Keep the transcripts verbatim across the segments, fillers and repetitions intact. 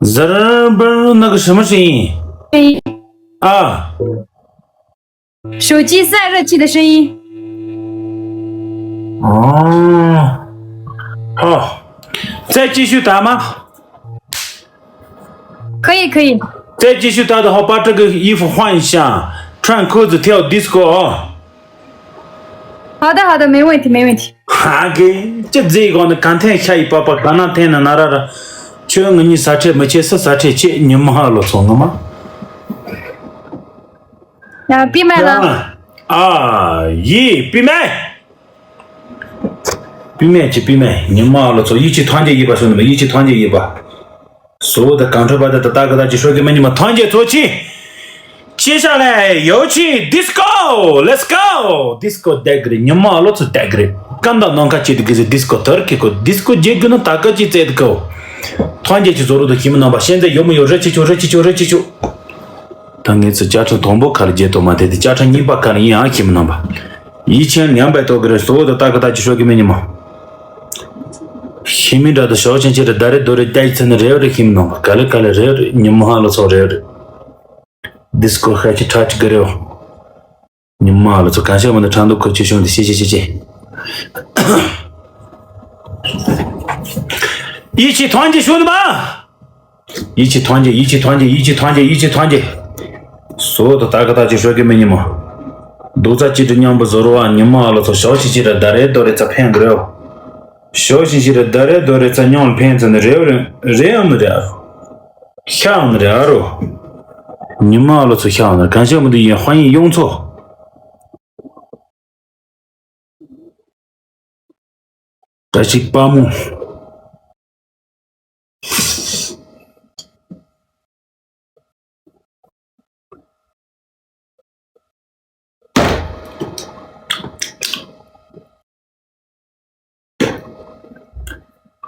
ཟར་པར་ན་གི་什么声音？ 哎， 啊。 手机散热器的声音。 哦，好，再继续打吗？ 可以，可以。 再继续打的话，把这个衣服换一下，穿裤子跳 disco 啊。 好的，好的，没问题，没问题。 ཧ་གི་ཅི་ཟེར་གོ་ནི་གང་འཐེན་ཤ་ཡི་པ་པ་ག་ན་འཐེན་ན་ན་ར་ར། ཁྱོད་ངི་གཉིས་ས་ཁྲེ་མི་ཆེ་སི་ས་ཁྲེ་ཆེ་ཉི་མ་ཧ་ལོ་ཚོ་ངི་མ། 啊，闭麦了。 ཨ་ཡི་པི་མེ། པི་མེ་ཅི་པི་མེ་ཉི་མ་ལོ་ཚོ་ཡི་ཅི་ཐང་ཅེ་ཡི་པ་སོ་ནི་མ་ཡི་ཅི་ཐང་ཅེ་ཡི་པ། སོ་ད་གང་ཁྲོ་པ་ད་ད་ད་ག་ད་ཅི་ཧྲོ་གི་མ་ཉི་མ་ཐང་ཅེ་ཚོ་ཅི། 接下来有请 disco，let's go disco 带个的，你妈老子带个的，干到南卡去的个是 disco turkey 个 disco 结个那大个去在的个，团结去做路的，你们能吧？现在有没有热气球？热气球，热气球。 ད་ངས་ཚོ་བཅའ་ཁྲིམས་དང་པོ་ཁ་ལ་བརྗེད་དོ་མ་དེ་དེ་བཅའ་ཁྲིམས་གཉིས་པ་ཁ་ལ་ཡིན་ཡང་ཁྱིམ་ནང་པ། ཡིད་ཆེན་ཉམས་པའི་ཐོག་གི་རེད་སོ་ད་ད་ག་ད་ཅི་ཤོད་གི་མེད་ཉི་མ། ཤི་མི་འདྲ་དུ་ཤོག་ཆེན་ཆེ་རེད་ད་རེད་དོ་རེད་ཏའི་ཚེ་ནི་རེད་རེད་ཁྱིམ་ནང་པ་ག་ལེ་ག་ལེ་རེད་རེད་ཉི་མ་ཧ་ལོ་ཚོ་རེད་རེད། ཌིས་ཀོ་ཤ་ཆི་ཁྲ་ཆི་གི་རེད། ཉི་མ་ལོ་ཚོ་གང་ཤ་མ་འདི་ཁྲང་དུ་ཁོ་ཆི་ཤོང་དེ་ཤི་ཤི་ཤི་ཤི། ཡིད་ཆེས་ཐོན་གྱི་ཤོད་ནི་མ། ཡིད་ཆེས་ཐོན་གྱི་ཡིད་ཆེས་ཐོན་གྱི་ཡིད་ཆེས་ཐོན་གྱི་ཡིད་ཆེས་ཐོན་གྱི། སོ་ད་ད་ག་ད་ཅི་ཤོད་གི་མི་ཉི་མ། རྡོག་རྩ་གཅིག་ཏུ་མཉམ་པོ་བཟོ་རོགས་ཨ་ཉི་མ་ལོ་ཚོ་ཞོག་ཤི་ཤི་ར་ད་རེད་དོ་རེད་ཚ་ཕན་གི་རེད། ཞོག་ཤི་ཤི་ར་ད་རེད་དོ་རེད་ཚ་ཉོང་ཕན་ཚ་ནི་རེད་རེད་རེད་ཨ་མི་རེད་ཨ་རོ། ཤ་ཨ་མི་རེད་ཨ་རོ། ཉི་མ་ལོ་ཚོ་ཤ་ཨ་མི་རེད་གང་ཤ་མི་འདུག་ཡིན་ཧ་ཡིན་ཡོང་ཚོ། བཀྲ་ཤིས་དཔལ་མོ།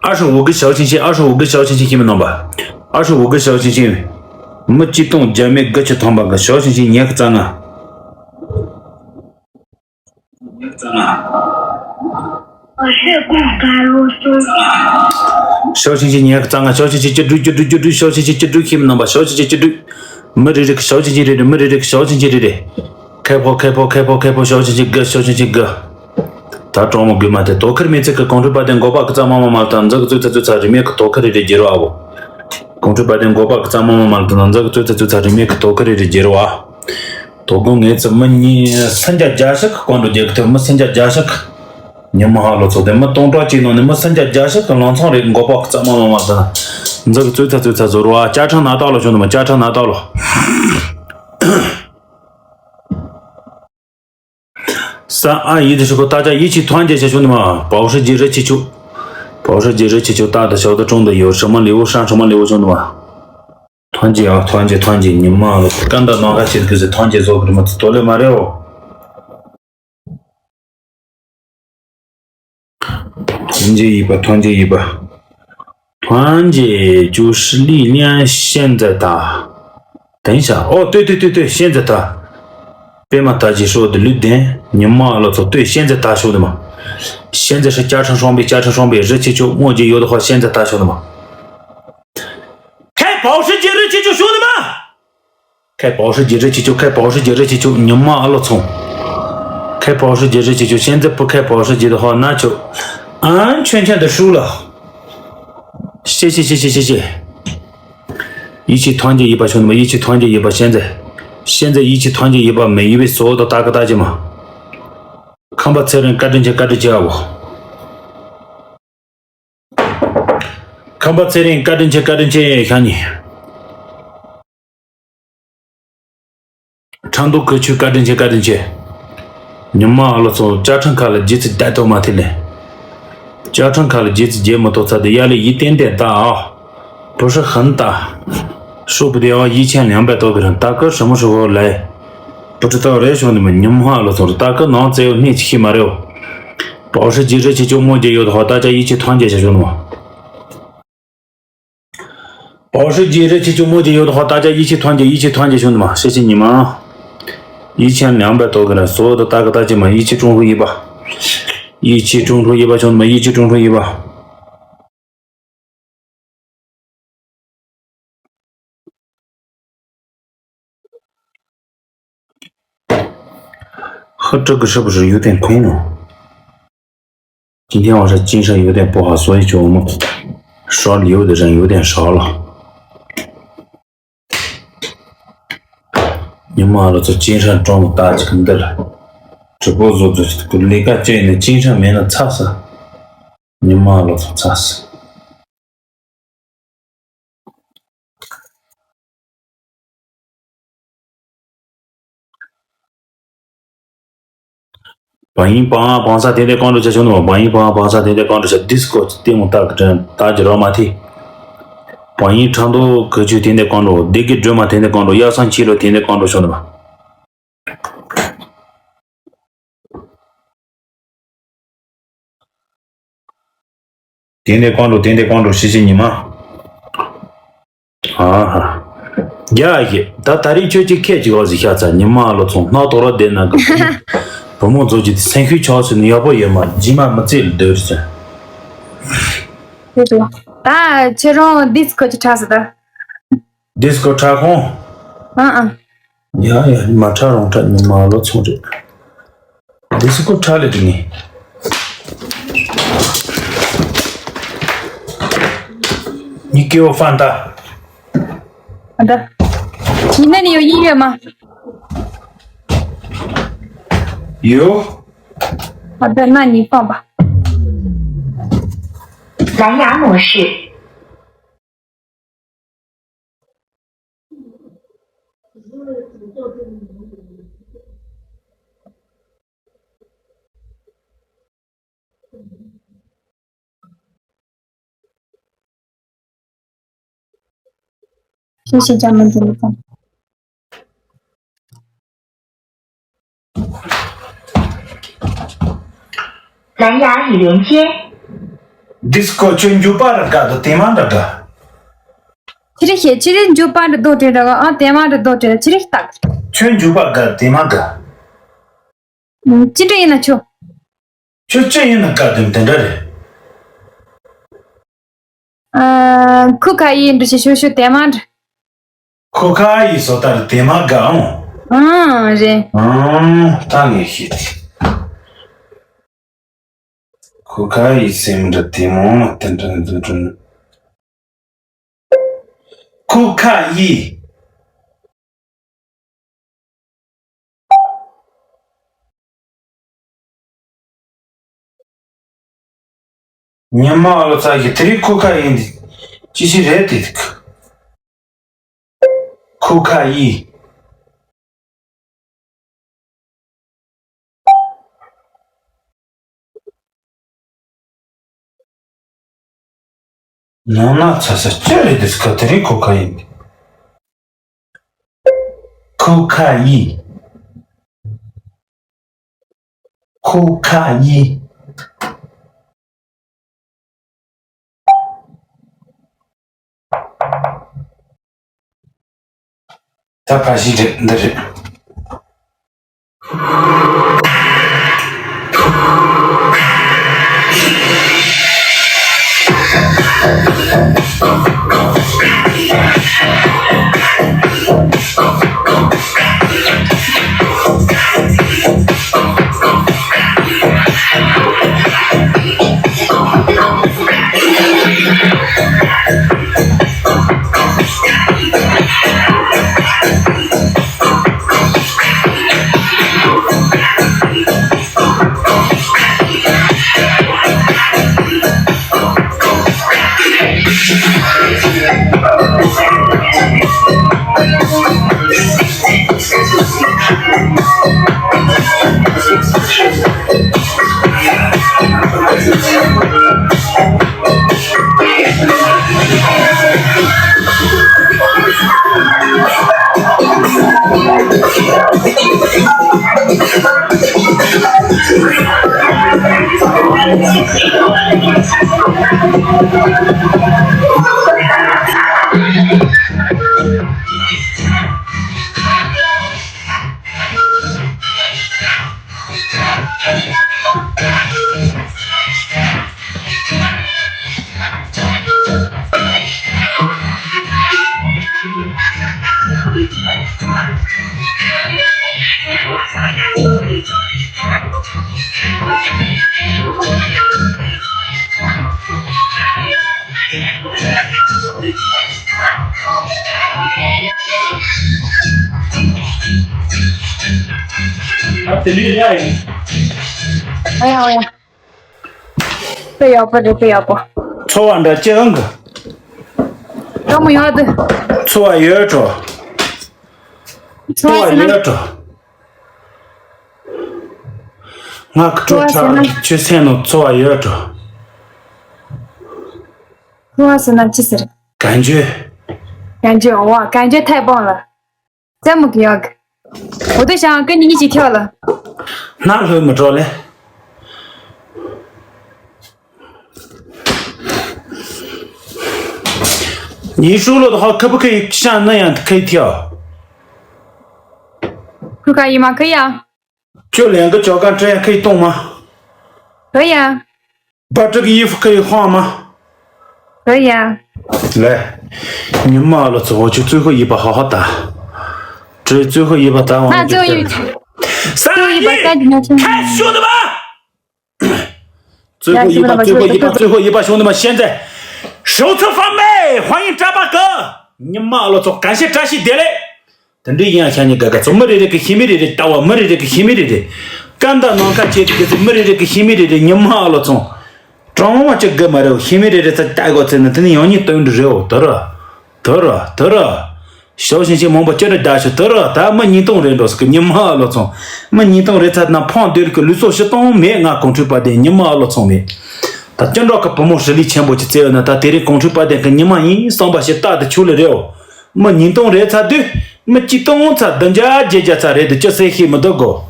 ཨ་ཧྲུ་འུ་གི་ཞའོ་ཆིན་ཆིན་ཨ་ཧྲུ་འུ་གི་ཞའོ་ཆིན་ཆིན་ཁྱིམ་མི་ནང་པ། ཨ་ཧྲུ་འུ་གི་ཞའོ་ཆིན་ཆིན། མི་གཅིག་སྟོང་བརྒྱ་མེད་དགུ་བཅུ་ཐམ་པ་གི་ཞའོ་ཆིན་ཆིན་ཉི་ཤུ་རྩ་ལྔ། ཞའོ་ཆིན་ཆིན་ཉི་ཤུ་རྩ་ལྔ་ཞའོ་ཆིན་ཆིན་བཅུ་དྲུག་བཅུ་དྲུག་བཅུ་དྲུག་ཞའོ་ཆིན་ཆིན་བཅུ་དྲུག་ཁྱིམ་མི་ནང་པ་ཞའོ་ཆིན་ཆིན་བཅུ་དྲུག་མི་རེ་རེ་གི་ཞའོ་ཆིན་ཆིན་རེ་རེ་མི་རེ་རེ་གི་ཞའོ་ཆིན་ཆིན་རེ་རེ། ཁེ་ཕོ་ཁེ་ཕོ་ཁེ་ཕོ་ཁེ་ཕོ་ཞའོ་ཆིན་ཆིན་དགུ་ཞའོ་ཆིན་ཆིན་དགུ། ད་གྲོགས་མོ་དགོས་མ་དེ་དོ་ཁུར་མི་ཚེ་གི་གོང་ཁྲོ་པ་དེ་འགོ་པ་གི་རྩ་མ་མ་མ་ལ་དང་འཛག་གི་ཙུ་ཚ་ཙུ་ཚ་རི་མེད་གི་དོ་ཁུར་རེ་རེ་རྒྱེ་རོ་ཨ་བོ། གོང་ཁྲོ་པ་དེ་འགོ་པ་གི་རྩ་མ་མ་མ་ལ་དང་འཛག་གི་ཙུ་ཚ་ཙུ་ཚ་རི་མེད་གི་དོ་ཁུར་རེ་རེ་རྒྱེ་རོ་ཨ། དོ་དགོང་ངས་ཚོ་མི་ཉིས་སུམ་བརྒྱ་བརྒྱ་ཞིག་གི་གོང་འགྲོ་རྒྱག་གི་ཐོབ་མི་སུམ་བརྒྱ་བརྒྱ་ཞིག་གི། ཉི་མ་ཧ་ལོ་ཚོ་དེ་མི་སྟོང་ཕྲག་གཅིག་ནང་ནས་མི་སུམ་བརྒྱ་བརྒྱ་ཞིག་གི་ལང་ཚང་རེ་འགོ་པ་གི་རྩ་མ་མ་མ་ལ་དང་འཛག་གི་ཙུ་ཚ་ཙུ་ཚ་བཟོ་རོ་ཨ། བཅའ་ཁྲིམས་ནང་ལྟག་ལོ་བྱུང་དུ་མ་བཅའ་ཁྲིམས་ནང་ལྟག་ལོ། ས་ཨ་ཡིད་དུ་ཞུ་གོ་ད་ཅག་ཡིད་ཆེས་ཐོན་རྒྱས་བྱ་ཆུང་དུ་མ། པའོ་ཧྲི་རྒྱལ་རི་ཆེ་ཆུ། པའོ་ཧྲི་རྒྱལ་རི་ཆེ་ཆུ་རྟག་ཏུ་ཞོག་ཏུ་ཀྲུང་དུ་ཡོད་ཧྲི་མ་ལེའུ་ཧྲང་ཧྲི་མ་ལེའུ་ཆུང་དུ་མ། ཐོན་རྒྱས་ཨ་ཐོན་རྒྱས་ཐོན་རྒྱས་ཉི་མ་ལོ་ཀ་འདའ་ནང་ཁ་ཆེ་དུ་གི་ཟེ་ཐོན་རྒྱས་བཟོ་གི་རི་མ་ཚི་དོ་ལེ་མ་རེའོ། 团结一把，团结一把。团结就是力量，现在打。等一下，哦，对对对对，现在打。 པད་མ་ད་ཅི་ཧྲོ་དི་ལུས་ལྡན་ཉི་མ་ལོ་ཚོ་ལྟོས་ཤན་ཛེ་ད་ཤོ་དི་མ། ཤན་ཛེ་ཧྲི་བཅའ་ཁྲིམས་སྲོང་པའི་བཅའ་ཁྲིམས་སྲོང་པའི་རི་ཆེ་ཆོ་དངོས་ཀྱི་ཡོད་དོ་ཧོ་ཤན་ཛེ་ད་ཤོ་དི་མ། ཁའི་པའོ་ཧྲི་ཀྱི་རི་ཆེ་ཆོ་ཤོ་དི་མ། ཁའི་པའོ་ཧྲི་ཀྱི་རི་ཆེ་ཆོ་ཁའི་པའོ་ཧྲི་ཀྱི་རི་ཆེ་ཆོ་ཉི་མ་ཨ་ལོ་ཚོང་། ཁའི་པའོ་ཧྲི་ཀྱི་རི་ཆེ་ཆོ་ཤན་ཛེ་པུ་ཁའི་པའོ་ཧྲི་ཀྱི་དི་ཧོ་ན་ཆོ། ཨན་ཆོན་ཆན་དི་ཧྲུ་ལ། ཤེ་ཤེ་ཤེ་ཤེ་ཤེ་ཤེ། ཡིད་ཆེས་ཐོན་རྒྱུ་ཡིད་པ་ཆུང་དུ་མ་ཡིད་ཆེས་ཐོན་རྒྱུ་ཡིད་པ་ཤན་ཛེ། ཤན་ཛེ་ཡིད་ཆེས་ཐོན་རྒྱུ་ཡིད་པ་མེ་ཡིད་པའི་སོ་དོ་ད་ག་ད་ཅི་མ། ཁམས་པ་ཚེ་རིང་བཀའ་དྲིན་ཆེ་བཀའ་དྲིན་ཆེ་ཨ་བོ། ཁམས་པ་ཚེ་རིང་བཀའ་དྲིན་ཆེ་བཀའ་དྲིན་ཆེ་ཤ་ཉེ། ཁྲང་ཏོ་ཁུ་ཆུ་བཀའ་དྲིན་ཆེ་བཀའ་དྲིན་ཆེ། ཉི་མ་ཨ་ལོ་ཚོ་བཅའ་ཁྲིམས་ཁ་ལ་རྗེས་ཚིག་བསྡད་ཐོག་མ་ཐེ་ལེ། བཅའ་ཁྲིམས་ཁ་ལ་རྗེས་ཚིག་རྗེས་མ་ཐོག་ཚ་དེ་ཡ་ལེ་ཡིད་བརྟན་བརྟན་ད་ཨ། བུ་ཧྲི་ཧན་ད། ཧྲོ་བུ་དེ་ཨ་ཡིད་ཆེན་ལེང་པའི་ཏོ་གི་རང་ད་ཀི་ཧྲི་མོ་ཧྲི་ཧོ་ལེ། བུ་ཁྲི་ཏོ་རེ་ཤོང་དེ་མ་ཉི་མ་ཨ་ལོ་ཚོ་ར་ད་ཀི་ནང་བཙལ་ཡོ་སྣེ་ཆི་ཤི་མ་རེ་ཨོ། བོ་ཧྲི་རྗེས་རི་ཆེ་ཆོ་མོ་རྒྱ་ཡོད་ཧོ་ད་ཅག་ཡིད་ཆེས་ཐོན་རྒྱ་ཆ་ཤོང་དུ་མ། པའོ་ཧྲི་རྗེས་རི་ཆེ་ཆུང་མོ་རྗེ་ཡོད་དོ་ཧོ་ད་ཅག་ཡིད་ཆེས་ཐོན་རྒྱུ་ཡིད་ཆེས་ཐོན་རྒྱུ་བྱུང་དུ་མ་ཤེས་ཤེས་ཉི་མ། ཡིད་ཆེས་ཉམས་པའི་ཐོག་གི་ན་སོ་དོ་ད་གི་ད་ཅི་མ་ཡིད་ཆེས་ཀྲུང་ཧྲུ་ཡིད་པ། ཡིད་ཆེས་ཀྲུང་ཧྲུ་ཡིད་པ་བྱུང་དུ་མ་ཡིད་ཆེས་ཀྲུང་ཧྲུ་ཡིད་པ། ཨ་ཀྲི་གི་ཧྲི་པོ་ཧྲི་ཡོད་དེ་ཁོང་ནོ། 今天晚上精神有点不好，所以就我们少留的人有点少了。你妈了，这精神状态大起来了。直播做做，这个那个这呢，精神没那差啥。你妈了，这差啥。 བ་ཡིན་པང་པང་ས་དེ་འདྲའི་ཀོང་འགྲོ་བྱ་ཆོག་ནོ། བ་ཡིན་པང་པང་ས་དེ་འདྲའི་ཀོང་འགྲོ་བྱ། ཌི་སི་ཀོ་ལྟད་མོ་ལྟ་གི་དྲན་ལྟ་གི་རོ་མ་ཐི། བ་ཡིན་ཁྲང་དོ་གི་ཆུ་དེ་འདྲའི་ཀོང་འགྲོ། བདེ་གི་སྒྲོལ་མ་དེ་འདྲའི་ཀོང་འགྲོ། གཡའ་སང་ཁྱི་ལོ་དེ་འདྲའི་ཀོང་འགྲོ་ཆོག་ནོ། དེ་འདྲའི་ཀོང་འགྲོ་དེ་འདྲའི་ཀོང་འགྲོ་ཤི་ཤི་ཉི་མ། ཨ་ཧ། རྒྱ་ཡི་ད་ད་རེས་ཁྱོད་ཀྱི་ཁད་ཀྱི་འོག་ཟིག་ཤ་ཚ་ཉི་མ་ལོ་ཚོང་སྣ་ཐོག་ར་བསྡད་ན་གི། བུ་མོ་ཚོ་གི་སེམས་ཤུགས་ཆག་ཚུལ་ནི་ཡག་པོ་ཡོད་མ། རྗེས་མ་མི་ཚེ་ལ་སྡོད་རེད་ཟེར། ད་ཁྱེད་རང་ཌི་སི་ཀོ་ཅིག་འཁྲབ་ཟེར་ད། ཌི་སི་ཀོ་འཁྲབ་ཁོང་། ཨ་ཨ། ཡ་ཡ། མ་འཁྲབ་རུང་འཁྲབ། ཉི་མ་ལོ་ཚོང་རེད། ཌི་སི་ཀོ་འཁྲབ་ལེ་འགྲིག་ནི།你给我放大。 ཨ་ད། 你那里有音乐吗？有。 好的，那你放吧。蓝牙模式。 谢谢咱们的分享。 蓝牙已连接。 ཌི་སི་ཀོ་ཁྱོད་འཇུ་པ་ར་དགའ་དོ་དེ་མ་འདྲ་དགའ། ཅི་རིགས་ཤེས་ཅི་རིགས་འཇུ་པ་འདྲ་དོ་དེ་འདྲ་ག་ཨ་དེ་མ་འདྲ་དོ་དེ་ཅི་རིགས་ལྟ། ཁྱོད་འཇུ་པ་དགའ་དེ་མ་དགའ། ཅི་འདྲ་ཡིན་ན་ཆོ། ཁྱོད་ཅི་ཡིན་ན་དགའ་དེ་དེ་འདྲ་རེད། ཨ། ཁུ་ཁ་ཡི་འདྲ་ཞིག་ཤོ་ཤོ་དེ་མ་འདྲ། ཁུ་ཁ་ཡི་སོ་ལྟར་དེ་མ་དགའ་འོང་། ཨང་རེད། ཨང་། ད་ངས་ཤེས་ཏེ། ཁུ་ཁ་ཡི་སེམས་འདྲ་དེ་མོ་མ་དེ་འདྲ་འདུག་དྲན། ཁུ་ཁ་ཡི། ཉི་མ་ལོ་ཚ་ཞིག་དེ་རིང་ཁུ་ཁ་ཡིན་དེ་ཅི་ཞིག་རེད་དེ། ཁུ་ཁ་ཡི། ནང་ན་ཚ་ས་ཅི་རེད་དེ་སྐབས་དེ་རིང་ཁུ་ཁ་ཡིན། ཁུ་ཁ་ཡི། ཁུ་ཁ་ཡི། ད་ཕ་ཤི་རེད་འདི་རེད། ཨ་དེ་ལུས་ཡ་ཡིན། ཨ་ཡ་ཨ་ཡ། དཔེ་ཡག་པོ་རེད། དཔེ་ཡག་པོ། ཚོར་བ་འདྲ་ཅི་ཨང་གི། གང་མི་ཡོད་དེ། ཚོར་བ་ཡོད་འགྲོ། ཚོར་བ་ཡོད་འགྲོ། ང་ཁ་ཚོར་བ་ཟེར་ན། ཁྲག་ཆུ་སེམས་ནང་ཚོར་བ་ཡོད་འགྲོ། ཚོར་བ་ཟེར་ན་ཅི་ཟེར། 感觉། 感觉 འོ། 感觉太棒了། རྩེད་མོ་གི་ཡག་གི། འོ་དེ་ཞང་ཀི་ཉིན་གཅིག་ཁྱོད་ལ། སྣ་ལྷོད་མི་འགྲོ་ལེ། ཉིན་ཧྲུལ་ལོ་དང་ཧ་ཁ་བུ་ཁ་ཡིག་ཤང་ན་ཡང་ཁ་ཡིག་ཐེའོ། ཁུ་ཁ་ཡི་མ་ཁ་ཡ། ཁྱོད་ལན་གི་ཅོ་ག་ཁྲེ་ཁི་གཏོང་མ། ཧོ་ཡ། བ་ཕྲུག་གི་ཡི་ཧྥུ་ཁི་ཧོང་མ། ཧོ་ཡ། ལེ། ཉི་མ་ཨ་ལོ་ཚོ་ཁྱོད་ཙུ་ཧོ་ཡི་པ་ཧ་ཧ་ད། ཁྲེ་ཙུ་ཧོ་ཡི་པ་ད་ཝང་ང་ཙུ་ཧོ་ཡི་པ་ད་ད་ཁ་ཤོ་ད་པ། ཙུ་ཧོ་ཡི་པ་ཙུ་ཧོ་ཡི་པ་ཙུ་ཧོ་ཡི་པ་ཤོ་ད་མ་ཤེན་ཙེ། ཧྲོ་ཚོ་ཧྥང་མེ་ཧོང་ཡིན་ཀྲ་པ་ཀི། ཉི་མ་ཨ་ལོ་ཚོ་ག་ཤེ་བཀྲ་ཤིས་བདེ་ལེགས། དེ་འདྲའི་ཡང་ཤ་ཉེ་དགའ་དགའ་ཚོ་མི་རེ་རེ་གི་ཤི་མི་རེ་རེ་ལྟ་བ་མི་རེ་རེ་གི་ཤི་མི་རེ་རེ། ཀ་འདའ་ནང་ཁ་ཆེ་དེ་གི་ཚེ་མི་རེ་རེ་གི་ཤི་མི་རེ་རེ་ཉི་མ་ཨ་ལོ་ཚོང་། གྲང་མོ་ཅིག་དགའ་མ་རེད་ཤི་མི་རེ་རེ་ཚ་ལྟ་དགོ་ཚེ་ན་དེ་ནི་ཡང་ཉིད་སྟོན་འདྲི་རེའོ་དོ་ར། དོ་ར་དོ་ར། ཞའོ་ཞིན་ཞིན་མང་པོ་ཅི་རེ་བདག་ཤི་དོ་ར་ད་མི་ཉིས་སྟོང་རེད་འགྲོ་སི་གི་ཉི་མ་ཨ་ལོ་ཚོང་། མི་ཉིས་སྟོང་རེ་ཚ་ན་ཕང་སྡོད་གི་ལུས་སྲོག་ཤི་སྟོང་མེད་ང་གོང་ཁྲུས་པ་དེ་ཉི་མ་ཨ་ལོ་ཚོང་མེད། ད་ཅི་འདྲ་གི་བུ་མོ་ཧྲི་ལི་ཆེན་པོ་ཅིག་བཙལ་ཡོད་ན་ད་དེ་རིང་གོང་ཁྲུས་པ་དེ་གི་ཉི་མ་ཡིན་བསམ་པ་ཞིག་རྟག་ཏུ་ཆུ་ལ་རེའོ། མི་ཉིས་སྟོང་རེ་ཚ་དུས་མི་གཅིག་སྟོང་ཚ་བདུན་བརྒྱ་བརྒྱད་བརྒྱ་ཚ་རེད་དུ་ཅི་སེ་ཤི་མི་འདུག་གོ།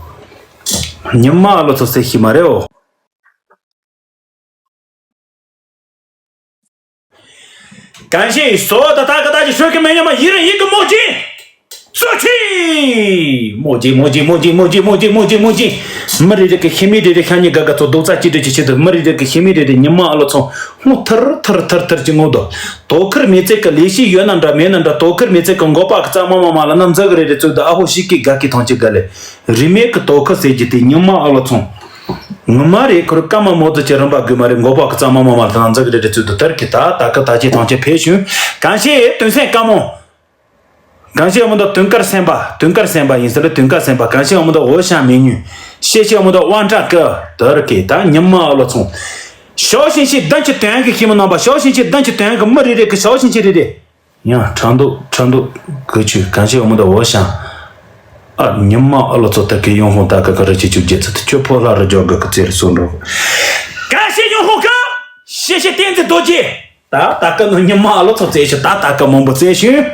ཉི་མ་ཨ་ལོ་ཚོ་སེ་ཤི་མ་རེའོ། གང་ཞིག་སོ་ད་ད་ག་ད་ཅི་ཤོད་གི་མེད་ཉི་མ་ཡིན་རེ་ཡིན་གི་མོ་ཅི། སོ་ཆི། མོ་ཅི་མོ་ཅི་མོ་ཅི་མོ་ཅི་མོ་ཅི་མོ་ཅི་མོ་ཅི། མི་རེ་རེ་གི་ཤི་མི་རེ་རེ་ཤ་ཉེ་དགའ་དགའ་ཚོ་རྡོག་རྩ་གཅིག་སྒྲིལ་གྱི་ཆེད་དུ་མི་རེ་རེ་གི་ཤི་མི་རེ་རེ་ཉི་མ་ཨ་ལོ་ཚོ་སྔོ་ཐར་ཐར་ཐར་ཐར་གྱི་ངོ་དོ། དོ་ཁུར་མི་ཚེ་གི་ལས་ཤིག་ཡོད་ན་འདྲ་མེད་ན་འདྲ་དོ་ཁུར་མི་ཚེ་གི་མགོ་པ་གི་རྩ་མ་མ་མ་ལ་ན་མཛུ་གི་རེ་རེ་ཚོད་དུ་ཨ་ཧོ་ཤི་ཀི་དགའ་ཀི་ཐང་ཆི་དགའ་ལེ། རིས་མེད་ཀྱི་དོ་ཁུར་ཟེར་གྱི་དེ་ཉི་མ་ཨ་ལོ་ཚོང་། ངོ་མ་རེད་ཁོ་རེ་ཀ་མ་མོ་ཙི་ཅི་རིམ་པ་དགོས་མ་རེད་མགོ་པ་ཀི་ཙ་མ་མ་མ་ལ་དང་འཛག་རེ་རེ་ཚུལ་དུ་དར་གི་ད་ད་ཀི་ད་ཅི་ཐང་ཆེ་ཕེ་ཤུན། གང་ཤེས་དོན་སེམས་ཀ་མོ། གང་ཤེས་མོ་ད་དུན་དཀར་སེམས་པ་དུན་དཀར་སེམས་པ་ཡིན་ཟེར་ལ་དུན་དཀར་སེམས་པ་གང་ཤེས་མོ་ད་འོ་ཤ་མི་ཉུ། ཤེས་ཤེས་མོ་ད་དབང་དྲག་ཀི་དར་གི་ད་ཉི་མ་ཨ་ལོ་ཚོང་། ཤོག་ཤིང་ཤི་དན་གྱི་དོན་གི་ཤི་མོ་ནང་པ་ཤོག་ཤིང་ཤི་དན་གྱི་དོན་གི་མི་རེ་རེ་གི་ཤོག་ཤིང་ཤི་རེ་རེ། ཡང་ཁྲང་འདུག་ཁྲང་འདུག་གི་ཆུ་གང་ཤེས་འོ་མོ་ད་འོ་ཤང་། ཨ་ཉི་མ་ཨ་ལོ་ཚོ་ད་གི་ཡོང་ཧོང་ད་གི་ག་ར་ཆེ་ཆུ་རྒྱལ་ཚ་ད་ཁྱོད་ཕོ་ལྷ་རུ་འཇོག་གི་གི་ཙེ་རུ་སོ་འགྲོ། གང་ཤེས་ཡོང་ཧོང་གི་ཤེས་ཤེས་བསྟན་འཛིན་རྡོ་རྗེ། ད་ད་གི་ནོ་ཉི་མ་ཨ་ལོ་ཚོ་ཙེ་ཤི་ད་ད་གི་མང་པོ་ཙེ་ཤུན།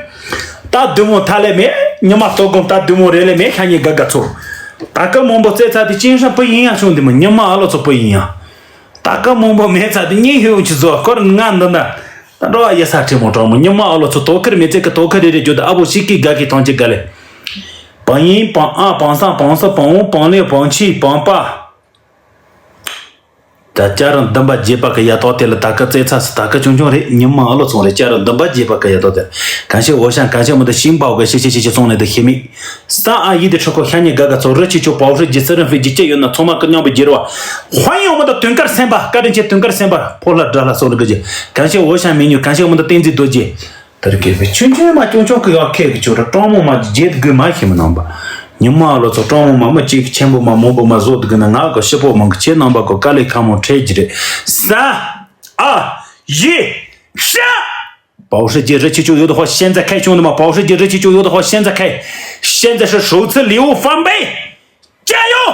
ད་བདུད་མོ་ཐ་ལེ་མེ་ཉི་མ་ལྟོ་སྒོམ་ད་བདུད་མོ་རེ་ལེ་མེ་ཤ་ཉེ་ག་ག་ཚོ། ད་གི་མང་པོ་ཙེ་ཚ་དེ་ཅིན་ཧྲང་པི་ཡིན་ཡང་ཤོང་དེ་མོ་ཉི་མ་ཨ་ལོ་ཚོ་པི་ཡིན་ཡང་། ད་ཀ་མང་པོ་མེད་ཚ་དེ་གཉིས་ཧེའུ་ཆི་ཟོ་སྐོར་ང་འདི་ན། ད་འགྲོ་བ་ཡེ་ས་ཁྲི་མོ་གྲོགས་མོ་ཉི་མ་ཨ་ལོ་ཚོ་དོ་ཁུར་མི་ཚེ་གི་དོ་ཁུར་རེ་རེ་རྒྱུ་ད་ཨ་བོ་ཤི་ཀི་དགའ་ཀི་ཐང་ཆེ་དགའ་ལེ། བང་ཡིན་བང་ཨ་བང་སང་བང་སོ་བང་འོང་བང་ལེ་བང་ཆི་བང་པ། ད་ཅ་རང་འདུན་པ་རྒྱས་པ་གི་ཡ་ཏོག་དེ་ལ་ད་ཀ་རྩེ་ཚ་སི་ད་ཀ་ཆུང་ཆུང་རེད་ཉི་མ་ཨ་ལོ་ཚོང་རེད་ཅ་རང་འདུན་པ་རྒྱས་པ་གི་ཡ་ཏོག་དེ། གང་ཤེས་འོ་ཤང་གང་ཤེས་མོ་ད་ཤིང་པའོ་གི་ཤི་ཤི་ཤི་ཤི་སོང་ནས་ད་ཤི་མི། ས་ཨ་ཡི་དེ་ཁྲི་ཁོ་ཤ་ཉེ་དགའ་དགའ་ཚོ་རི་ཆི་ཆོ་པའོ་ཧྲི་ཇི་སི་རི་ཧྥི་ཇི་ཅི་ཡོད་ན་ཚོ་མ་ཀི་མཉམ་པོ་བརྗེ་ར་བ། ཧོན་ཡོང་མོ་ད་དུན་དཀར་སེམས་པ་བཀའ་དྲིན་ཆེ་དུན་དཀར་སེམས་པ་ཕོ་ལྷ་དགྲ་ལྷ་སོགས་ལ་གི་ཅི། གང་ཤེས་འོ་ཤ་མི་ཉུ་གང་ཤེས་མོ་ད་བསྟན་འཛིན་རྡོ་རྗེ། དར་གེ་བའི་ཆུན་ཆུན་མ་ཅུང་ཆུང་གི་ཡོ་ཁེ་གི་ཆུ་ར་གྲོང་མོ་མ་བརྗེད་དགོས་མ་ཤེས་མི་ནང་པ། ཉི་མ་ཨ་ལོ་ཚོ་གྲོང་མོ་མ་མི་གཅིག་ཆེན་པོ་མ་མང་པོ་མ་བཟོ་དགོས་ན་ང་གི་ཤི་པོ་མང་གི་ཆེ་ནང་པ་གོ་དཀའ་ལས་ཁ་མོ་ཁྲེལ་གྱི་རེད། ས་ཨ་ཡི་ཤ། པའོ་ཧྲི་ཇི་རི་ཆི་ཆུ་ཡོད་དོ་ཧོ་ཤན་ཛ་ཁའི་ཆུང་དུ་མ་པའོ་ཧྲི་ཇི་རི་ཆི་ཆུ་ཡོད་དོ་ཧོ་ཤན་ཛ་ཁའི། ཤན་ཛ་ཧྲི་ཧྲོ་ཚི་ལི་འུ་ཧྥམ་པའི། ཅ་ཡོ།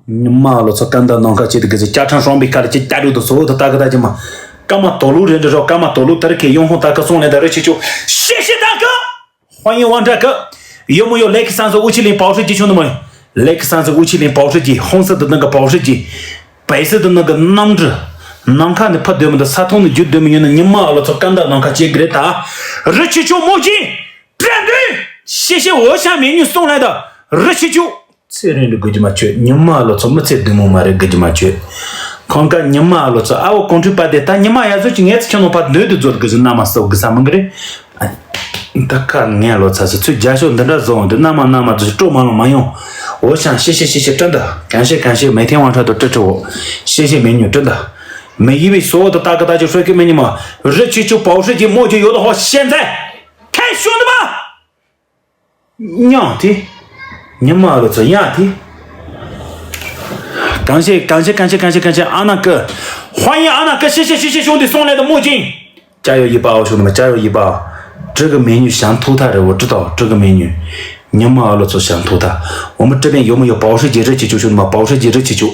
ཉི་མ་ལོ་ཚོ་ཀ་འདའ་ནང་ཁ་ཆེ་དུ་གི་ཟི་ཅ་ཁྲང་ཧྲོམ་པའི་ཁར་ཅི་ཅ་རུ་དུ་སོ་དུ་ཏ་གི་ཏ་ཅི་མ། ཀ་མ་དོ་ལུ་རེ་འདྲ་རོ་ཀ་མ་དོ་ལུ་ཏར་ཁེ་ཡོང་ཧོང་ཏ་ཀ་སོང་ལེ་ད་རི་ཆི་ཆུ། ཤེ་ཤེ་ཏ་ཀ། ཧོ་ཡིན་ཝང་ཏྲ་ཀ། ཡོ་མོ་ཡོ་ལེ་ཁི་སང་སི་འུ་ཆི་ལིན་པའོ་ཧྲི་ཇི་ཆུང་དུ་མ། ལེ་ཁི་སང་སི་འུ་ཆི་ལིན་པའོ་ཧྲི་ཇི་ཧོང་སི་དུ་ནང་གི་པའོ་ཧྲི་ཇི། པའི་སི་དུ་ནང་གི་གནམ་གྲུ། ནམ་མཁའ་ནས་ཕ་སྡོད་མི་འདུག་ས་ཐོག་ནས་རྒྱུ་སྡོད་མི་ཡོད་ན་ཉི་མ་ཨ་ལོ་ཚོ་ཀ་འདའ་ནང་ཁ་ཆེ་གི་རེད་ད། རི་ཆི་ཆུ་མོ་ཇི། དྲན་དུས། ཤེ་ཤེ་འོ་ཤ་མེ་ཉུ་སོང་ལེ་ད། རི་ཆི་ཆུ། ཚེ་རིང་དུ་དགོས་རྒྱུ་མ་བྱོས། ཉི་མ་ལོ་ཚོ་མི་ཚེ་བདུན་མོ་མ་རེད་དགོས་རྒྱུ་མ་བྱོས། ཁོང་ཀ་ཉི་མ་ལོ་ཚོ་ཨ་བོ་གོང་ཁྲུས་པ་དེ་ད་ཉི་མ་ཡ་ཟོ་ཅི་ངས་ཚེ་ཁྱོད་ནོ་ཕ་འདོད་དུ་རྫོར་དགོས་ཟི་ན་མ་སོ་དགོས་ས་མི་གི་རེད། ད་ཁ་ངས་ལོ་ཚ་སི་ཚུལ་རྒྱ་ཤོག་འདི་འདྲ་བཟོ་འོང་དུ་ན་མ་ན་མ་དུ་སྤྲོ་མ་ལོ་མ་ཡོང་། འོ་ཤང་ཤེ་ཤེ་ཤེ་ཤེ་སྤྲིན་ད་གང་ཤེ་གང་ཤེ་མེ་ཐེན་དབང་ཁྲ་དུ་སྤྲི་ཁྲི་འོ། ཤེ་ཤེ་མེ་ཉུ་སྤྲིན་ད། 没因为所有的大哥大姐说给没你们日去就保时捷墨就有的话现在开胸的吗？娘的，你妈了这样的。感谢感谢感谢感谢感谢阿南哥，欢迎阿南哥，谢谢谢谢兄弟送来的墨镜。加油一把哦，兄弟们，加油一把！这个美女想偷她的，我知道这个美女，你们阿拉做想偷她。我们这边有没有保时捷热气球，兄弟们？保时捷热气球，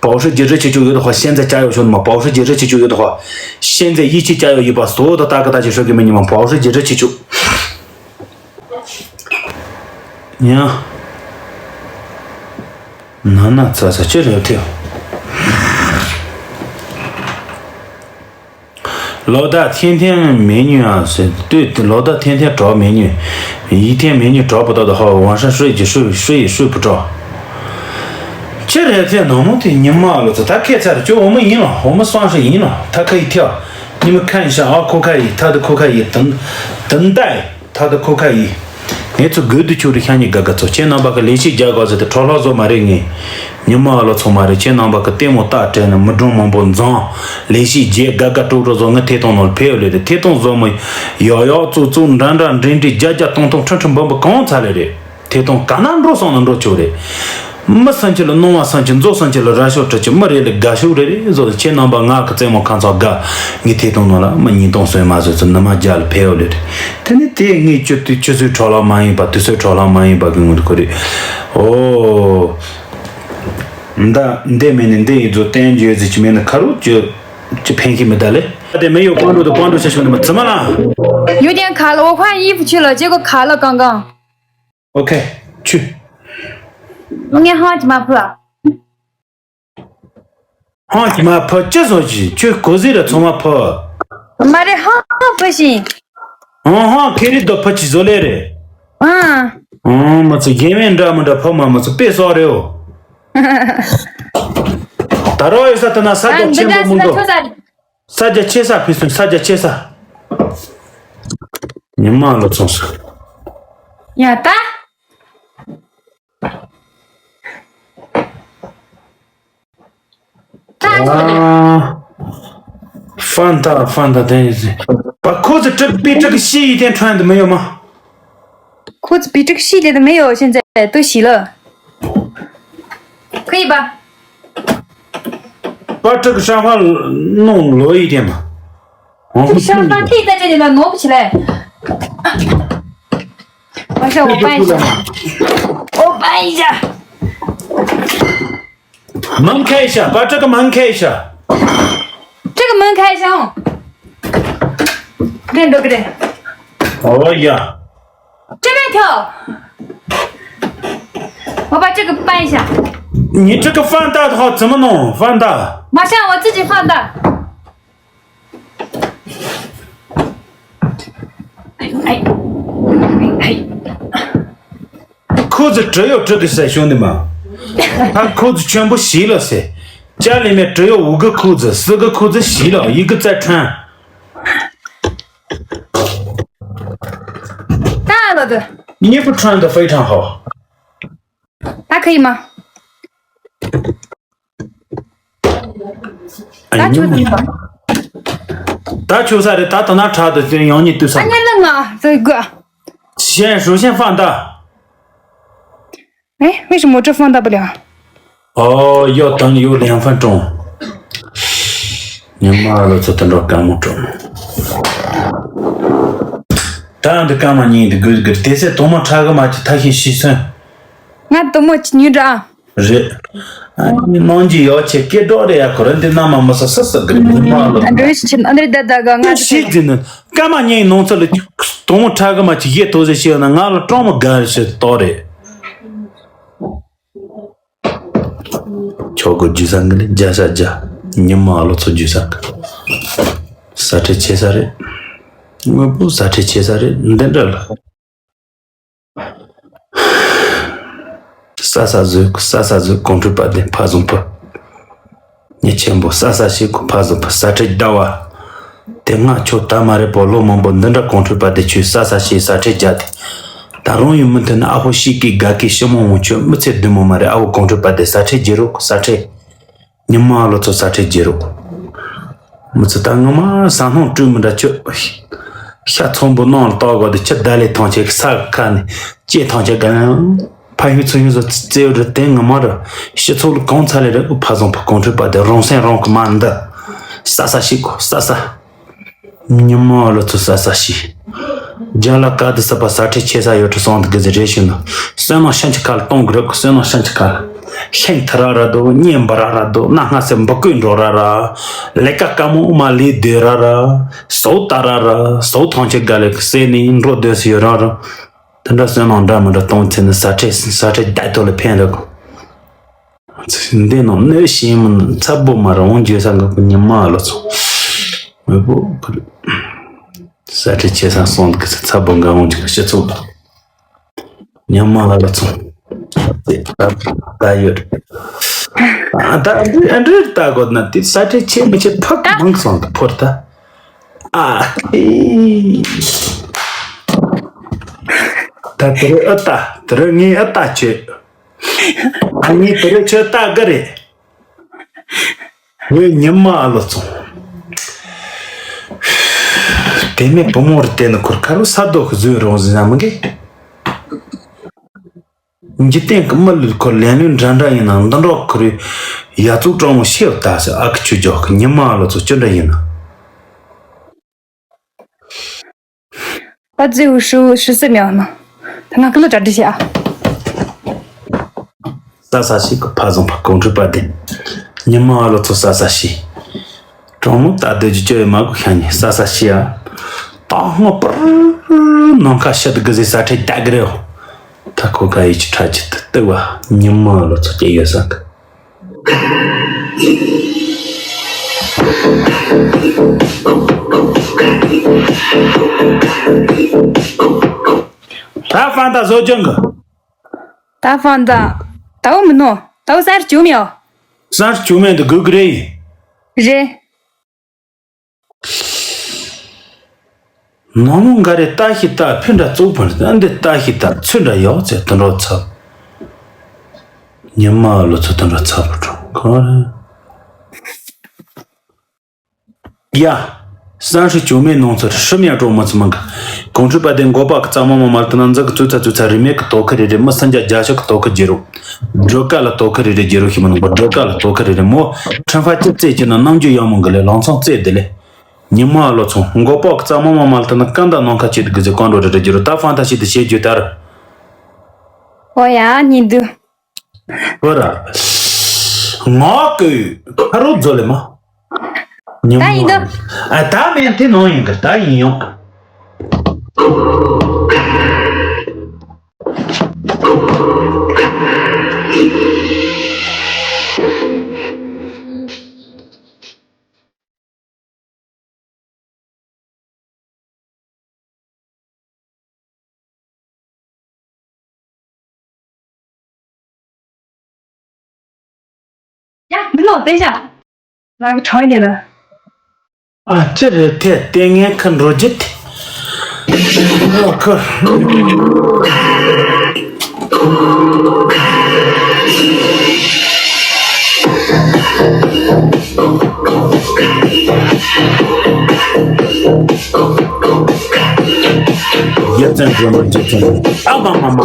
保时捷热气球有的话，现在加油，兄弟们！保时捷热气球有的话，现在一起加油一把！所有的大哥大姐说给你们，保时捷热气球。你看，那那这这这这这。 老大天天美女啊，是对，老大天天找美女，一天美女找不到的话，晚上睡就睡，睡也睡不着。这人在那么的，你妈了，他开车的，就我们赢了，我们算是赢了，他可以跳。你们看一下啊，可卡伊，他的可卡伊等，等待。 ད་ལྟ་ཁོ་ཁ་ཡིན། ངས་ཚོ་དགོས་དུ་ཆུ་རུ་ཤ་ཉེ་དགའ་དགའ་ཚོ་ཁྱེད་རྣམ་པ་གི་ལས་ཤིག་རྒྱག་དགོས་ཟེར་ཏེ་འཕྲོ་བརླག་བཟོ་མ་རེད། ངས་ཉི་མ་ཨ་ལོ་ཚོ་མ་རེད། ཁྱེད་རྣམ་པ་གི་ལྟད་མོ་ལྟ་དྲན་ནས་མི་སྒྲུང་མང་པོ་འཛོམས། ལས་ཤིག་རྒྱས་དགའ་དགའ་སྤྲོ་སྤྲོ་བཟོ། ངས་ཐད་གཏོང་ནང་ལ་ཕེབས་ཡོད་ལས་དེ་ཐད་གཏོང་བཟོ་མི་ཡག་ཡག་བཙུགས་བཙུགས་འདྲ་འདྲ་འདྲེན་འདྲེན་རྒྱག་རྒྱག་གཏོང་གཏོང་ཁྲི་ཁྲི་འབུམ་འབུམ་གང་ཚ་ལེ་རེད། ཐད་གཏོང་ག་ན་འགྲོ་སོང་ན་འགྲོ་ཆོག་རེད། མི་སེམས་ཅན་ལ་གནོང་བ་སེམས་ཅན་མཛོ་སེམས་ཅན་ལ་ར་ཤོག་གྲི་ཅི་མི་རེད་ལ་དགའ་ཤོག་རེད་རེད་བཟོ། ཁྱེད་རྣམ་པ་ང་གི་རྩེད་མོ་ཁ་ཚོགས་དགའ། ངས་ཐད་གཏོང་ནང་ལ་མི་ཉིས་སྟོང་སོན་མ་བཟོས་ཚོ་ནུ་མ་རྒྱ་ལ་ཕེབས་ཡོད་ལེ་རེད། དེ་ནི་དེ་ངས་ཅི་དུས་ཆུ་ཚོད་འཕྲོ་བརླག་མ་ཡིན་པ་དུས་ཚོད་འཕྲོ་བརླག་མ་ཡིན་པ་གི་ངོ་དུ་ཁོ་རེད། ཨོ། འདི་འདི་མེད་ནི་འདི་ཡིན་ཚོ་བསྟན་རྒྱུ་ཡོད་ཟེར་གྱི་མེད་ནི་ཁ་རུ་ཅི་ཅི་ཕན་གྱི་མི་ད་ལེ། དེ་མི་ཡོད་ཀོང་འགྲོ་དུ་ཀོང་འགྲོ་ཆ་ཤོག་ནི་མ་ཙི་མ་ལ། 有点卡了，我换衣服去了，结果卡了刚刚。 ཨོ་ཁེ། ཆུ། ངས་ཧང་ཅི་མ་ཕུ། ཧང་ཅི་མ་ཕུ་ཅི་བཟོ་ཅི་ཆུ་གོ་ཟི་ར་ཚོ་མ་ཕུ། མ་རེད་ཧང་ཧང་ཕུ་ཞིང་། ཧང་ཧང་ཁེ་རི་དོ་ཕུ་ཅི་བཟོ་ལེ་རེད། ཨང་། ཨང་མ་ཚོ་རྒན་མེད་འདྲ་མི་འདྲ་ཕུ་མ་མ་ཚོ་དཔེ་སོག་རེའོ། ད་རོ་ཡོད་ས་ད་ན་ས་ཨ་ཀྱོག་ཆེན་པོ་མི་འདུག་ས་རྒྱ་ཆེ་ས་ཕུ་སོང་ས་རྒྱ་ཆེ་ས། ཉི་མ་ལོ་ཚོང་ས། ཡ་ད། ད་ཚོ་རེད། ཨ། 放大放大等一下。把裤子这比这个细一点穿的没有吗？裤子比这个细一点的没有，现在都洗了。可以吧？把这个沙发弄摞一点吧。往后这个沙发可以在这里了，挪不起来。没事，我搬一下。我搬一下。门开一下，把这个门开一下。这个门开一下哦。给你，给你。哦呀。这边调。我把这个搬一下。你这个放大的话怎么弄？放大。马上我自己放大。 裤子只有这个色，兄弟们，他裤子全部洗了噻。家里面只有五个裤子，四个裤子洗了，一个在穿。大了的。你不穿的非常好。他可以吗？ ད་ཁྱོད་ཚོ་ད་ད་ཁྱོད་ས་རེད། ད་ད་ན་ཁྲག་ཏུ་ཡང་ཉིད་དུ་ས། ཨ་ཉན་ནི་ང་ཚོའི་དགོས། 先首先放大。 哎，为什么我这放大不了？ 哦，要等有两分钟。你妈了，这等着干么中。ད་འདི་སྐར་མ་གཉིས་འདི་དགོས་དགོས་དེ་སེ་དོ་མོ་ཁྲག་གི་མ་ཅི་ཐ་ཤི་ཤི་སོན། ང་དོ་མོ་ཅི་ཉུ་འདྲ། རེད། ཨ་ནི་ནང་གི་ཡོ་ཆེ་སྐད་སྒྲོག་རེ་ཡ་ཁོ་ར་འདི་ན་མ་མ་ས་ས་ས་གི་རེད། མ་ལ། ཨ་འདྲ་ཞིག་ཆེ་ཨ་འདྲ་ད་ད་ག་ང་ཤི་ཟིན་ནི་སྐར་མ་གཉིས་ནང་ཚོ་ལ་དོ་མོ་ཁྲག་གི་མ་ཅི་ཡེ་དོ་ཟེ་ཤི་ཡོད་ན་ང་ལ་ཀྲོང་མོ་ག་རེ་ཤི་ཏོ་རེད། ཆོག་གི་རྒྱུ་ས་འགི་ལ་རྒྱ་ས་རྒྱ། ཉི་མ་ལོ་ཚོ་རྒྱུ་ས་གི། ས་ཁྲི་ཆེ་ས་རེད། དངོས་པོ་ས་ཁྲི་ཆེ་ས་རེད་འདི་འདྲ་ལ། ས་ས་བཟོས་ས་ས་བཟོས་གོང་འཕྲོས་པ་དེ་ཕ་བཟང་པོ། ཉེ་ཆེན་པོ་ས་ས་ཤེས་གོ་ཕ་བཟང་པོ་ས་ཁྲི་ཟླ་བ། དེ་སྔ་ཆོ་ད་མ་རེད་པོ་ལོ་མང་པོ་འདི་འདྲ་གོང་འཕྲོས་པ་དེ་ཆོས་ས་ས་ཤེས་ས་ཁྲི་རྒྱ་དེ། ད་རུང་ཡང་མུ་མཐུད་ན་ཨ་ཕོ་ཤི་ཀི་དགའ་ཀི་ཤི་མོ་ངོ་ཆོས་མི་ཚེ་བདུན་མོ་མ་རེད། ཨ་བོ་གོང་འཕྲོས་པ་དེ་ས་ཁྲི་རྒྱལ་རོགས་ས་ཁྲི། ཉི་མ་ལོ་ཚོ་ས་ཁྲི་རྒྱལ་རོགས། མི་ཚོ་ད་ངོ་མ་ཟ་སྣང་སྤྲོས་མི་འདྲ་ཁྱོད། ཤ་ཚོམ་བུ་ནང་ལ་བཏགས་དགོས་དེ་ཁྱི་ད་ལས་ཐང་ཆད་ས་ཁ་ནས་ཅེ་ཐང་ཆད་ག་ལན། ཕ་ཡུལ་ཚུ་ཡུལ་བཟོ་རྩེ་བ་རུ་དེ་ངོ་མ་རུ་སྤྱི་ཚོགས་ལ་གང་ཚ་ལས་རེད་གི་ཕ་བཟང་ཕ་གོང་ཁྲོས་པ་དེ་རང་སེམས་རང་གི་མ་འདི། ས་ས་ཞིག་གོ་ས་ས། ཉི་མ་ལོ་ཚོ་ས་ས་ཤི། རྒྱ་ལ་ཀ་དི་ས་པ་ས་ཁྲི་ཆེ་ས་ཡོད་ཁྲི་སོང་དི་གི་ཟི་རེ་ཤི་ན། བསོད་ནམས་ཤན་ཆི་ཁ་ལ་གཏོང་གི་རེད་གི་བསོད་ནམས་ཤན་ཆི་ཁ་ལ། ཤིང་ཐི་ར་ར་དོ་གཉེན་འབུ་ར་ར་དོ་གནའ་སྔ་སེ་འབུ་ཀུན་འགྲོ་ར་ར། ལས་ཀ་དཀའ་མོ་མ་ལས་སྡོད་ར་ར། སོ་ད་ར་ར་སོ་ཐང་ཆེ་ག་ལེ་གི་སེ་ནི་འགྲོ་སྡོད་སི་ཡོད་ར་ར། དི་འདྲ་བསོད་ནམས་འདྲ་མི་འདྲ་གཏོང་ཚེ་ནི་ས་ཁྲི་ས་ཁྲི་རྒྱ་ཐོ་ལ་ཕན་རེད་གི། འདི་ནང་གནོད་ཤེས་མིན་ཚ་པོ་མ་རང་འཇོས་ས་འགག་པོ་ཉི་མ་ལོ་ཚོ། མི་པོ་ཁུར། ས་ཁྲི་ཆེ་ས་སོང་གི་ཚ་པོ་འགག་འོང་གི་སྤྱི་ཚོགས་དང་། ཉི་མ་ལོ་ཚོ། དེ་ད་ད་ཡོད། ད་འདྲི་འདྲི་ལྟ་དགོས་ན་དེ་ས་ཁྲི་ཆེ་མི་ཆེ་ཕག་མང་སོང་གི་ཕོར་ད། ཨ། ད་དེ་རུ་ཨ་ད་དེ་རུ་ངའི་ཨ་ད་ཆེ། ཨ་ནི་དེ་རུ་ཆོས་ལྟ་གི་རེད། ངའི་ཉི་མ་ཨ་ལོ་ཚོ། དེ་ནས་བུ་མོ་རུ་བལྟས་ན་ཁོར་ཁ་རུ་ས་རྡོ་ཞིག་བཟོས་རོགས་ཟེར་ན་མི་འགལ། འཇིག་རྟེན་གི་མི་ལུས་ཁོར་ལེན་ལུས་འདྲ་འདྲ་ཡིན་ན་འདི་འགྲོ་ཁོར་ཡ་ཙུག་གྲོགས་མོ་ཤེས་ལྟ་ཟེར་ཨ་ཁུ་ཆུ་འཇོག་གི་ཉི་མ་ཨ་ལོ་ཚོ་ཅི་འདྲ་ཡིན་ན། 把这个书十四秒呢，他那个了咋这些啊？ ས་ས་ཤི་གི་ཕ་བཟང་ཕ་གོང་ཁྲི་པ་དེ། ཉི་མ་ཨ་ལོ་ཚོ་ས་ས་ཤི། གྲོང་མོ་ད་སྡོད་རྒྱུ་ཅོ་ཡི་མ་གོ་ཤ་ཉི་ས་ས་ཤི་ཡ། ད་སྔོ་པར་ནམ་མཁའ་ཤི་དུ་གི་ཟི་ས་ཁྲེ་རྒྱ་གི་རེ་བ། ད་ཁོ་ག་ཡི་ཅི་ཁྲ་ཅི་དུ་ལྟེ་བ་ཉི་མ་ཨ་ལོ་ཚོ་སྐྱེ་ཡོད་ས་གི། ད་ཧྥང་ད་བཟོ་སྦྱོང་གི། ད་ཧྥང་ད། ད་འོ་མི་ནོ། ད་འོ་གསར་བྱུང་མེད་ཨོ། གསར་བྱུང་མེད་འདི་དགོས་གི་རེད། རེད། ནང་མོ་འགའ་རེ་ལྟ་ཞིག་ལྟ་ཕི་འདྲ་བཙོག་པ་རེད་འདི་ལྟ་ཞིག་ལྟ་ཚུལ་འདྲ་ཡོག་ཚད་དུ་འགྲོ་ཚབ། ཉི་མ་ལོ་ཚོ་དུ་འགྲོ་ཚབ་པ་འགྲོ་གང་རེད། ཡ། སང་ཧྲི་ཅོ་མེ་ནོང་ཚོ་ཧྲི་མི་ཡ་གྲོགས་མ་ཚོ་མང་གི། གོང་ཁྲི་པ་དེ་མགོ་པ་གི་རྩ་མ་མ་མ་ལ་དུ་ན་འཛག་གི་ཙུ་ཚ་ཙུ་ཚ་རི་མེ་གི་དོ་ཁི་རི་རི་མི་སན་ཇ་རྒྱ་ཤོག་གི་དོ་ཁི་ཇི་རུ། སྒྲོལ་དཀར་ལ་དོ་ཁི་རི་རི་ཇི་རུ་ཤི་མ་ནོང་པ་སྒྲོལ་དཀར་ལ་དོ་ཁི་རི་རི་མོ། ཁྲིམས་ཧྥ་ཅི་རྩེ་ཅི་ན་རྣམ་འགྱུར་ཡག་མོ་གི་ལེ་ལང་ཚང་རྩེ་དེ་ལེ། ཉི་མ་ལོ་ཚོང་མགོ་པ་གི་རྩ་མ་མ་མ་ལ་དུ་ན་ཀ་འདའ་ནང་ཁ་ཆེ་དི་གི་ཟི་ཀོན་རོ་རི་རི་ཇི་རུ་ད་ཧྥང་ད་ཤི་དི་ཤེ་ཇུ་དར། ཨོ་ཡ་ཉི་དུ། ཁོ་ར། ངག་གི་ཁ་རོག་རྫོ་ལེ་མ། ད་ཡིན་དོ། ཨ་ད་མེད་དེ་ནང་ཡིན་གི་ད་ཡིན་ཡོང་། ཡ་མི་ལོ་བསྡད་བཞག་ང་གི་གྲོགས་ཡིན་ལ། ཨ་ཅི་རེད་དེ་ལྟས་ངན་ཁ་འགྲོ་རྒྱུ་དེ། ཨོ་ཁ། རྒྱལ་བཙན་སྒྲོལ་མ་རྒྱལ་བཙན་ཨ་མ་མ་མ།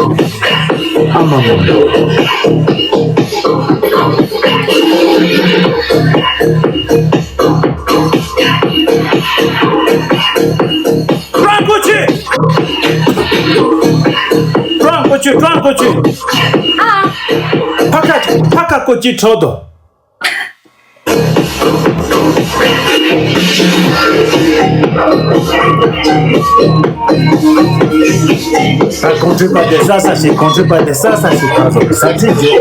ཨ་མ་མ་མ། ཀྲང་གོ་ཆུ། ཀྲང་གོ་ཆུ་ཀྲང་གོ་ཆུ། ཨ། ཕ་ཁ་ཕ་ཁ་གོ་ཅི་ཁྲོ་དོ། ས་ཁོང་ཁྲི་པ་དེ་ས་ས་ཞིག་ཁོང་ཁྲི་པ་དེ་ས་ས་ཞིག་ཁ་སོ་ས་ཁྲི་རྒྱུ།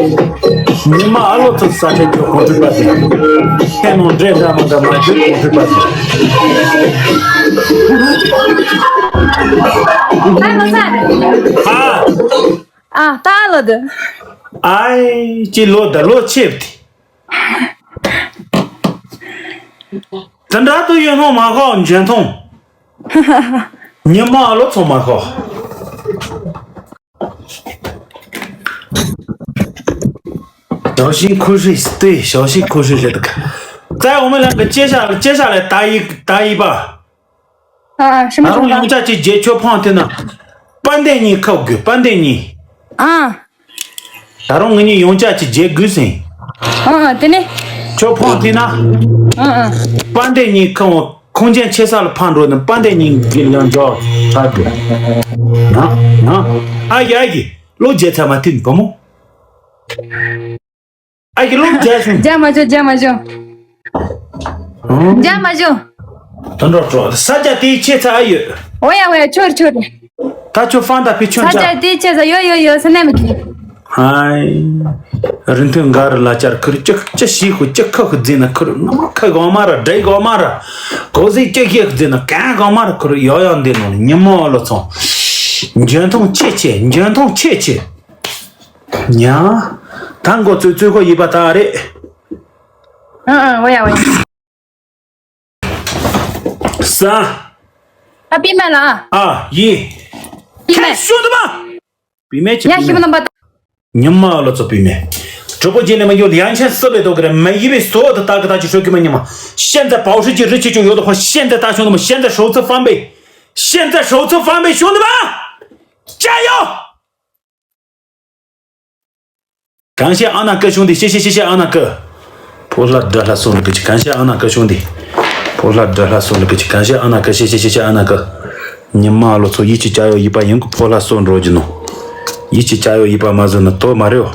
ཉི་མ་ཨ་ལོ་ཚོ་ས་ཁྲི་རྒྱུ་ཁོང་ཁྲི་པ་དེ། ཁྱེད་ནང་འདྲེ་འདྲ་མ་འདྲ་མ་རྒྱུ་ཁོང་ཁྲི་པ་དེ། ཨ། ཨ་ད་ལོ་དུ། ཨའི་ཅི་ལོ་ད་ལོ་ཆེབ་དེ། དེ་འདྲ་དུ་ཡོད་ནོ་མ་ཁོ་འཇོན་ཐོང་། ཉི་མ་ལོ་ཚོ་མ་ཁོ། ཞའོ་ཤིན་ཁུ་ཧྲི་སྟེ་ཞའོ་ཤིན་ཁུ་ཧྲི་རེད་ཀ། ད་འོ་མ་ལ་གི་ཅེ་ཤ་ཅེ་ཤ་ལ་ད་ཡི་ད་ཡི་པ། ཨ་ཨ་ཤི་མ་ད་རུང་ཡོང་ཆ་ཅིག་རྗེས་ཁྱོད་ཕང་ཐེ་ན། པ་འདན་གཉིས་ཁ་དགོས་པ་འདན་གཉིས། ཨ། ད་རུང་ང་གཉིས་ཡོང་ཆ་ཅིག་རྗེས་དགོས་ཟིན། ཨ་ཨ་དེ་ནས། ཁྱོད་ཕང་ཐེ་ན། ཨ་ཨ། པ་འདན་གཉིས་ཁ་འོང་ཁོང་ཅན་ཆེ་ས་ལ་ཕང་འགྲོ་ནི་པ་འདན་གཉིས་གི་ཡང་འཇོག་ད་དགོས། ན་ན། ཨ་ཡ་ཡི་བློ་རྒྱལ་ཚ་མ་ཐེ་ནི་བུ་མོ། ཨ་ཀི་ལུག་རྒྱག་བྱུང་། རྒྱག་མ་བྱུང་རྒྱག་མ་བྱུང་། ཨང་། རྒྱག་མ་བྱུང་། དོན་གྲོགས་གྲོགས་ས་ཆ་དེའི་ཆེ་ཚ་ཨ་ཡོད། འོ་ཡ་འོ་ཡ་ཆོར་ཆོར། ད་ཁྱོད་ཧྥང་ད་ཕི་ཁྱོད་ས་ཆ་ཆ། དེའི་ཆེ་ཚ་ཡོད་ཡོད་ཡོད་ས་ནས་མི་ཁྱི། ཧའི། རིན་ཐོན་འགའ་རུ་ལ་ཅར་ཁུར་ཅི་ཅི་ཤི་ཁུ་ཅི་ཁ་ཁུ་རྫིན་ན་ཁུར་ནམ་ཁ་གང་མ་ར་འདྲེ་གང་མ་ར། གོ་ཟི་ཅི་ཤི་ཁུ་རྫིན་ན་གང་གང་མ་ར་ཁུར་ཡོ་ཡོ་འདི་ནོ་ཉི་མོ་ལོ་ཚོང་། འཇོན་ཐང་ཆེ་ཆེ་འཇོན་ཐང་ཆེ་ཆེ། ཉ། ད་མགོ་ཚོས་ཚོས་ཁོ་ཡིན་པ་ད་རེད། ཨ་ཨ་འོ་ཡ་འོ་ཡ། ས། ཨ་པི་མ་ལ་ཨ། ཨ་ཡི། པི་མ། ཤོ་འདི་མ། པི་མ་ཆེ་ཡ་ཤི་མ་ནམ་པ། ཉི་མ་ལོ་ཚོ་པི་མ། གྲོགས་པོ་རྗེས་ནས་མ་ཡོད་ཡང་ཆེན་སི་ལེ་དོ་གི་རེད་མ་ཡི་བའི་སོ་དུ་ད་གི་ད་ཅི་ཤོད་གི་མ་ཉི་མ། ཤེན་ཛ་པའོ་ཧྲི་ཅི་རི་ཆི་ཅུ་ཡོད་དོ་ཧོ་ཤེན་ཛ་ད་ཤོང་དུ་མ་ཤེན་ཛ་ཧྲོ་ཚི་ཧྥང་པེ། ཤེན་ཛ་ཧྲོ་ཚི་ཧྥང་པེ་ཤོང་དུ་མ། ཅ་ཡོ། གང་བཤད་ཨ་ན་ཀི་གཞུང་འདི་བཤད་བཤད་བཤད་བཤད་ཨ་ན་ཀི། ཕོ་ལྷ་དགྲ་ལྷ་སོགས་ལ་ཀི་ཅི་གང་བཤད་ཨ་ན་ཀི་གཞུང་འདི། ཕོ་ལྷ་དགྲ་ལྷ་སོགས་ལ་ཀི་ཅི་གང་བཤད་ཨ་ན་ཀི་བཤད་བཤད་བཤད་བཤད་ཨ་ན་ཀི། ཉི་མ་ལོ་ཚོ་ཡིད་ཀྱི་བྱ་ཡོ་ཡིད་པ་ཡིན་གི་ཕོ་ལྷ་སོགས་འགྲོ་རྒྱུ་ནོ། ཡིད་ཀྱི་བྱ་ཡོ་ཡིད་པ་མ་བཟོད་ན་དོ་མ་རེའོ།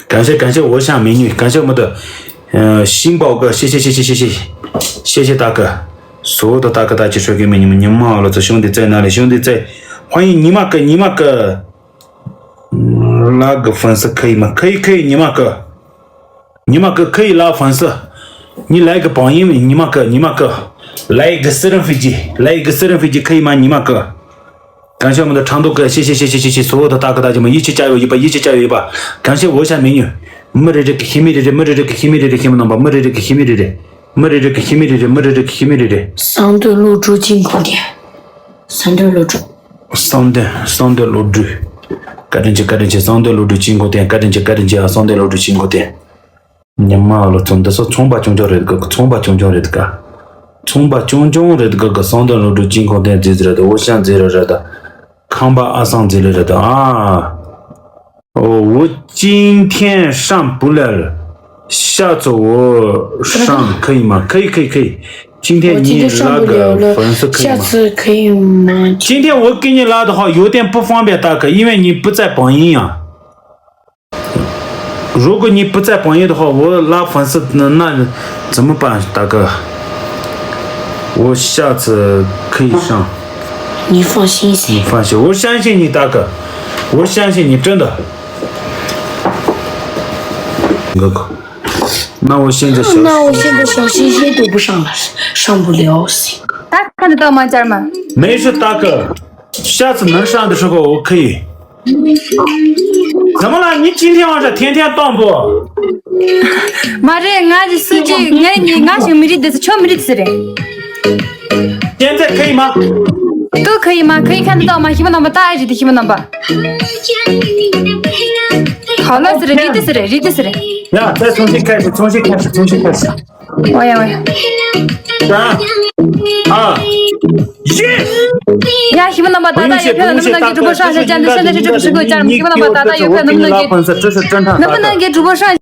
གང་བཤད་གང་བཤད་འོ་ཤང་མི་ཉུས་གང་བཤད་མི་འདུག་ཤིང་པའོ་གི་ཤེ་ཤེ་ཤེ་ཤེ་ཤེ་ཤེ་ཤེ་ཤེ་ད་གི། སོ་དོ་ད་གི་ད་ཅི་ཧྲོ་གི་མི་ཉི་མ་ཉི་མ་ལོ་ཚོ་ཤུང་དེ་ཙེ་ན་ལེ་ཤུང་དེ་ཙེ། ཧོ་ཡིན་ཉི་མ་གི་ཉི་མ་གི། ལ་གི་ཧྥན་སི་ཁི་ཡི་མ་ཁི་ཡི་ཁི་ཡི་ཉི་མ་གི། ཉི་མ་གི་ཁི་ཡི་ལ་ཧྥན་སི། ཉི་ལའི་གི་བང་ཡིན་ཉི་མ་གི་ཉི་མ་གི། ལའི་གི་སི་རིན་ཧྥི་ཇི་ལའི་གི་སི་རིན་ཧྥི་ཇི་ཁི་ཡི་མ་ཉི་མ་གི། གང་བཤད་མི་འདུག་ཁྲང་ཏོག་གི་ཤེ་ཤེ་ཤེ་ཤེ་ཤེ་ཤེ་སོ་ད་ད་ག་ད་ཅི་མ་ཡིད་ཆེས་བྱ་ཡོ་ཡིད་པ་ཡིད་ཆེས་བྱ་ཡོ་ཡིད་པ། གང་བཤད་འོ་ཤ་མི་ཉུ། མི་རེ་རེ་གི་ཤི་མི་རེ་རེ་མི་རེ་རེ་གི་ཤི་མི་རེ་རེ་ཤི་མི་ནང་པ་མི་རེ་རེ་གི་ཤི་མི་རེ་རེ། མི་རེ་རེ་གི་ཤི་མི་རེ་རེ་མི་རེ་རེ་གི་ཤི་མི་རེ་རེ། གསང་འདུས་བློ་གྲོས་ཅིང་གོ་ལྡན། གསང་འདུས་བློ་གྲོས། གསང་འདུས་གསང་འདུས་བློ་གྲོས། བཀའ་དྲིན་ཆེ་བཀའ་དྲིན་ཆེ་གསང་འདུས་བློ་གྲོས་ཅིང་གོ་ལྡན་བཀའ་དྲིན་ཆེ་བཀའ་དྲིན་ཆེ་ཨ་གསང་འདུས་བློ་གྲོས་ཅིང་གོ་ལྡན། ཉི་མ་ལོ་ཚོ་འདི་ཚོ་ཚོང་པ་ཆུང་ཆུང་རེད་གི་ཚོང་པ་ཆུང་ཆུང་རེད་ག་ཚོང་པ་ཆུང་ཆུང་རེད་གི་གི་གསང་འདུས་བློ་གྲོས་ཅིང་གོ་ལྡན་རྫི་རེད་འོ་ཤང་རྫི་རེད་ད། ཁང་པ་ཨ་སང་རྫི་ལེ་རེད་ད་ཨ། 我今天上不了，下次我上可以吗？可以，可以，可以。今天你拉个粉丝可以吗？我今天上不了了，下次可以吗？今天我给你拉的话，有点不方便，大哥，因为你不在榜一呀。如果你不在榜一的话，我拉粉丝，那，那怎么办，大哥？我下次可以上。你放心些。你放心，我相信你，大哥，我相信你，真的。哥哥，那我现在小，那我现在小心心都不上了，上不了。他看得到吗，家人们？没事，大哥，下次能上的时候我可以。怎么了？你今天晚上天天当不？ མ་རེད། ང་རེད་སུ་ཅི་ངའི་ཉི་ང་ཞིག་མི་རིགས་དེ་ཚོ་ཆོ་མི་རིགས་དེ་ཚོ་རེད། 现在可以吗？ 都可以吗？可以看得到吗？ཤི་མ་ནམ་པ་ད་ཨེ་རེད་དེ་ཤི་མ་ནམ་པ། 好了是的，རེད་དེ་是的，རེད་དེ是的。 ཡ། 再重新开始，重新开始，重新开始。 ཨོ་ཡ་ཨོ་ཡ། 三、二、一。 ཡ་ཤི་མ་ནམ་པ་ད་ད་ཡོད་ཕེ་ནམ་ནང་གི་直播上线ཅན་དུ་现在是这个时候家人们ཤི་མ་ནམ་པ་ད་ད་ད་ཡོད་ཕེ་ནམ་ནང་གི་ནམ་ནང་གི直播上线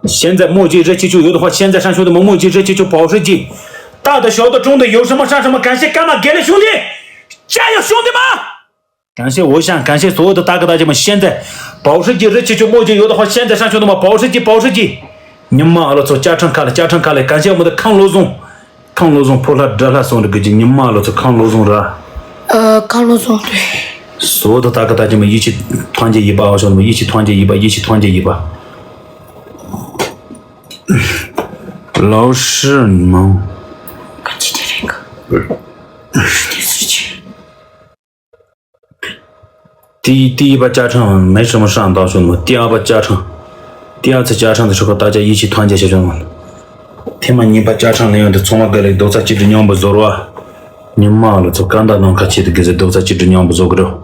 现在墨迹热气球有的话，现在上兄弟们墨迹热气球保时捷，大的小的中的有什么上什么，感谢干妈给了兄弟，加油兄弟们！感谢我想感谢所有的大哥大姐们，现在保时捷热气球墨迹有的话，现在上兄弟们保时捷保时捷，你妈了操，加成卡了加成卡了，感谢我们的康罗总，康罗总破烂折烂送的给你妈了操，康罗总是吧？呃，康罗总对。所有的大哥大姐们一起团结一把，我兄弟们一起团结一把，一起团结一把。 老师，你们 第一，第一把加成没什么上当，兄弟们。第二把加成，第二次加成的时候，大家一起团结一下，兄弟们。天嘛，你把加成那样的从那个里都在记着，你们不走了。你妈了，走干的，弄个气的，给这都在记着，你们不走个了。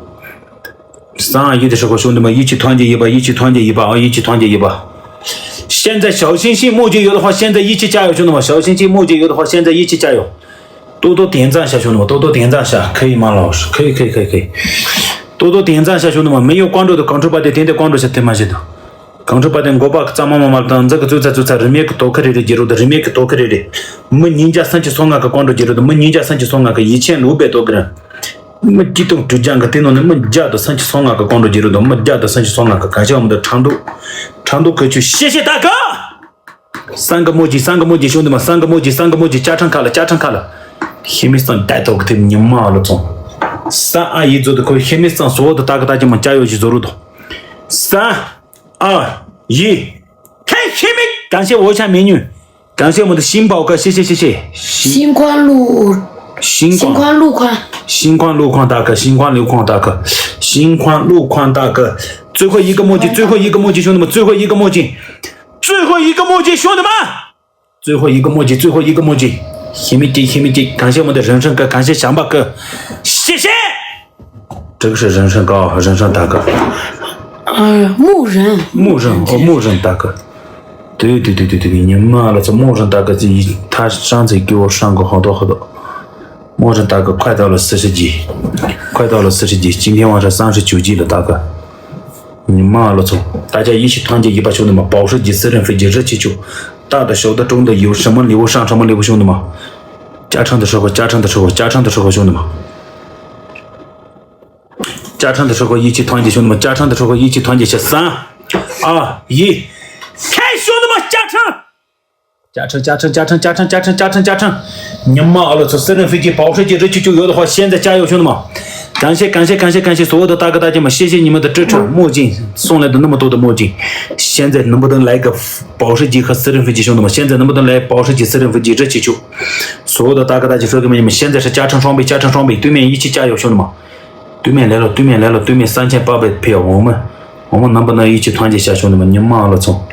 三二一的时候，兄弟们，一起团结一把，一起团结一把啊，一起团结一把。现在小星星墨迹有的话，现在一起加油，兄弟们，小星星墨迹有的话，现在一起加油。多多点赞一下，兄弟们，多多点赞一下，可以吗，老师？可以，可以，可以，可以。多多点赞一下，兄弟们，没有关注的，关注吧，点点关注一下，对吗？现在。གངས་ཁྲོད་པ་དེ་མགོ་པ་གཙང་མ་མ་མ་དང་འཛག་གི་ཙུ་ཚ་ཙུ་ཚ་རི་མེད་གི་དོ་ཁ་རེ་རེ་རྒྱལ་རོ་དང་རི་མེད་གི་དོ་ཁ་རེ་རེ། མི་ཉིས་བརྒྱ་སུམ་ཅུ་སོ་ལྔ་གི་ཀོང་ཀྲོ་རྒྱལ་རོ་དང་མི་ཉིས་བརྒྱ་སུམ་ཅུ་སོ་ལྔ་གི་ཡིད་ཆེན་ལུག་པའི་དོ་གི་ར། མི་གཅིག་སྟོང་དྲུག་བརྒྱ་གི་དེ་ནང་ནས་མི་བརྒྱ་དང་སུམ་ཅུ་སོ་ལྔ་གི་ཀོང་ཀྲོ་རྒྱལ་རོ་དང་མི་བརྒྱ་དང་སུམ་ཅུ་སོ་ལྔ་གི་ག་ཤ་མི་འདུག་ཁྲང་འདུག་ཁྲང་འདུག་གི་ཆུ་ཤེ་ཤེ་ད་གི། སང་གི་མོ་ཇི་སང་གི་མོ་ཇི་ཤོང་དུ་མ་སང་གི་མོ་ཇི་སང་གི་མོ་ཇི་ཅ་ཁྲང་ཁ་ལ་ཅ་ཁྲང་ཁ་ལ། ཤི་མི་སང་ད་དོ་གི་དེ་ཉི་མ་ལ་ཚོང་། ས་ཨ་ཡི་ཛོ་དུ་ཁོ་ཤི་མི་སང་སོ་དུ་ད་གི་ད་ཅི་མ་ཅ་ཡོ་ཞི་ཛོ་རུ་དོ། ས། ཨ། ཡི། ཁེ་ཤི་མི་གང་ཤེས་འོ་ཆ་མེ་ཉུ། གང་ཤེས་མོ་དུ་ཤིང་པའོ་ཀ་ཤེ་ཤེ་ཤེ་ཤེ། ཤིང་ཁོང་ལུ། ཤིང་ཁོང་ལུ་ཁོང་། ཤིང་ཁོང་ལུ་ཁོང་ད་ཀ་ཤིང་ཁོང་ལུ་ཁོང་ད་ཀ་ཤིང་ཁོང་ལུ་ཁོང་ད་ཀ་ཙུ་ཁོ་ཡི་ག་མོ་ཅི་ཙུ་ཁོ་ཡི་ག་མོ་ཅི་ཤོང་དུ་མ་ཙུ་ཁོ་ཡི་ག་མོ་ཅི། ཙུ་ཁོ་ཡི་ག་མོ་ཅི་ཤོང་དུ་མ། ཙུ་ཧོ་ཡི་ག་མོ་ཅི་ཙུ་ཧོ་ཡི་ག་མོ་ཅི། ཤི་མི་ཅི་ཤི་མི་ཅི་གང་ཤེས་མོ་དེ་རང་སྲང་ཀ་གང་ཤེས་བྱམས་པ་ཀ་ཤེ་ཤེ། དྲུག་ཧྲི་རང་སྲང་ཀ་རང་སྲང་ད་ཀ་ཨ། 牧人། 牧人། ཨོ་牧人་ད་ཀ་དུ་དུ་དུ་དུ་དུ་ཉི་མ་ལ་ཚོ་牧人ད་ཀ་ཙི་ཡི་ཐ་ཧྲང་ཙི་ཀི་བོ་ཧྲང་གི་ཧོ་དོ་ཧོ་དོ། 牧人大哥快到了四十级，快到了四十级，今天晚上三十九级了，大哥。 你妈了操！大家一起团结一把，兄弟们，保时捷、私人飞机、热气球，大的、小的、中的，有什么礼物上什么礼物，兄弟们。加成的时候，加成的时候，加成的时候，兄弟们。加成的时候一起团结，兄弟们，加成的时候一起团结一下。三、二、一，开，兄弟们，加成！ 加成加成加成加成加成加成加成！你妈了操！私人飞机、保时捷、热气球有的话，现在加油，兄弟们！感谢感谢感谢感谢所有的大哥大姐们，谢谢你们的支持。墨镜送来的那么多的墨镜，现在能不能来个保时捷和私人飞机，兄弟们？现在能不能来保时捷、私人飞机、热气球？所有的大哥大姐说给你们，现在是加成双倍，加成双倍，对面一起加油，兄弟们！ 对面来了，对面来了，对面三千八百票，我们我们能不能一起团结下，兄弟们？你妈了操！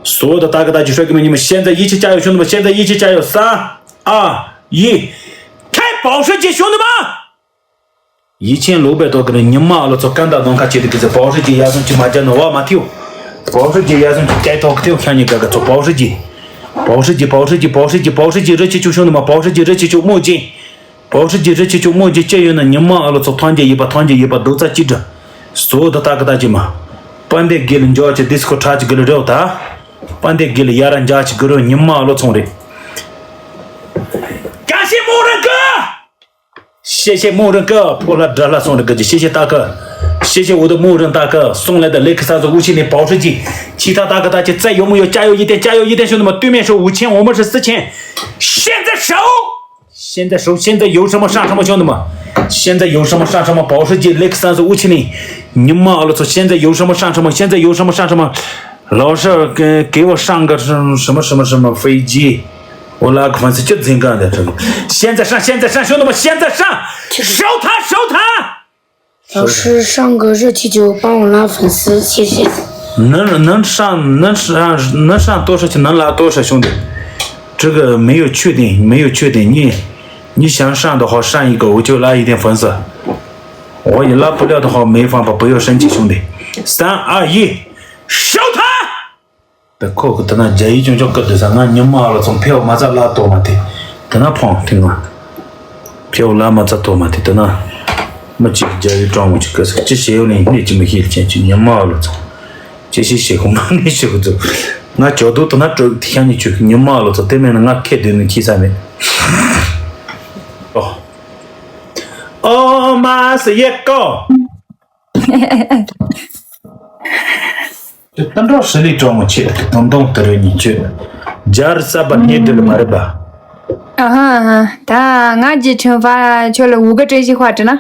所有的大哥大姐说给你们，你们现在一起加油，兄弟们，现在一起加油！三、二、一，开保时捷，兄弟们！一千六百多个人，你妈了操！干打东卡街的给这保时捷压上去，马家弄我马丢，保时捷压上去，该套给我看你哥哥做保时捷，保时捷，保时捷，保时捷，保时捷，热气球，兄弟们，保时捷，热气球，墨镜。 保时捷热气球墨迹借用的你妈了操！团结一把，团结一把，都在记着。所有的大哥大姐们，班德给了你叫去 disco 茶去给了聊他，班德给了亚然家去给了你妈了从的。感谢牧人哥，谢谢牧人哥，破了折了送的歌曲，谢谢大哥，谢谢我的牧人大哥送来的雷克萨斯五七零保时捷，其他大哥大姐再有没有加油一点，加油一点，兄弟们，对面是五千，我们是四千，现在手。 现在手现在有什么上什么，兄弟们！现在有什么上什么，保时捷、雷克萨斯、五七零，你妈了操！现在有什么上什么，现在有什么上什么。老师给给我上个什什么什么什么飞机，我那个粉丝就真干的这个。现在上，现在上，兄弟们，现在上，收他，收他！ 老师上个热气球帮我拉粉丝，谢谢。能能上能上能上多少钱能拉多少，兄弟，这个没有确定，没有确定。你你想上的话，上一个我就拉一点粉丝，我也拉不了的话，没办法，不要生气，兄弟。三二一，收他！ ད་ཁོ་གི་དེ་ན་རྒྱ་ཡིག་ཅུང་ཅུང་བཀོད་དེ་ས་ང་ཉི་མ་ལ་ཚོང་ཕེའུ་མ་རྩ་ལ་གཏོར་མ་དེ། དེ་ན་ཕོང་ཐིང་ང་། ཕེའུ་ལ་མ་རྩ་གཏོར་མ་དེ་དེ་ན། མི་གཅིག་རྒྱ་ཡིག་ཀྲང་མོ་གཅིག་གི་ས་ཅི་ཞེ་ཡོ་ནི་ནི་ཅི་མི་ཤེས་ཅན་ཅི་ཉི་མ་ལ་ཚོང་། ཅི་ཞིག་ཞེ་ཁོ་མ་ནི་ཞེ་ཁོ་ཚོ། ང་ཇོ་དུ་དེ་ན་སྤྲོད་དེ་ཤ་ཉི་ཆུ་ཉི་མ་ལ་ཚོང་དེ་མེད་ན་ང་ཁེ་དེ་ནི་ཁྱི་ས་མེད། ཨོ། ཨོ་མ་སི་ཡེ་ཀོ། དེ་སྟོན་གྲོགས་ཧྲི་ལི་གྲོགས་མོ་ཆེ་དེ་དུང་དུང་དེ་རུ་ཉིན་ཆོད། རྒྱར་ས་པ་ནི་དེ་ལ་མ་རེད་པ། ཨ་ཧ་ཨ་ཧ། ད་ང་རྗེས་དྲན་པ་ཁྱོད་ལ་འུ་ག་བཀྲ་ཤིས་ཧྭ་དྲི་ན།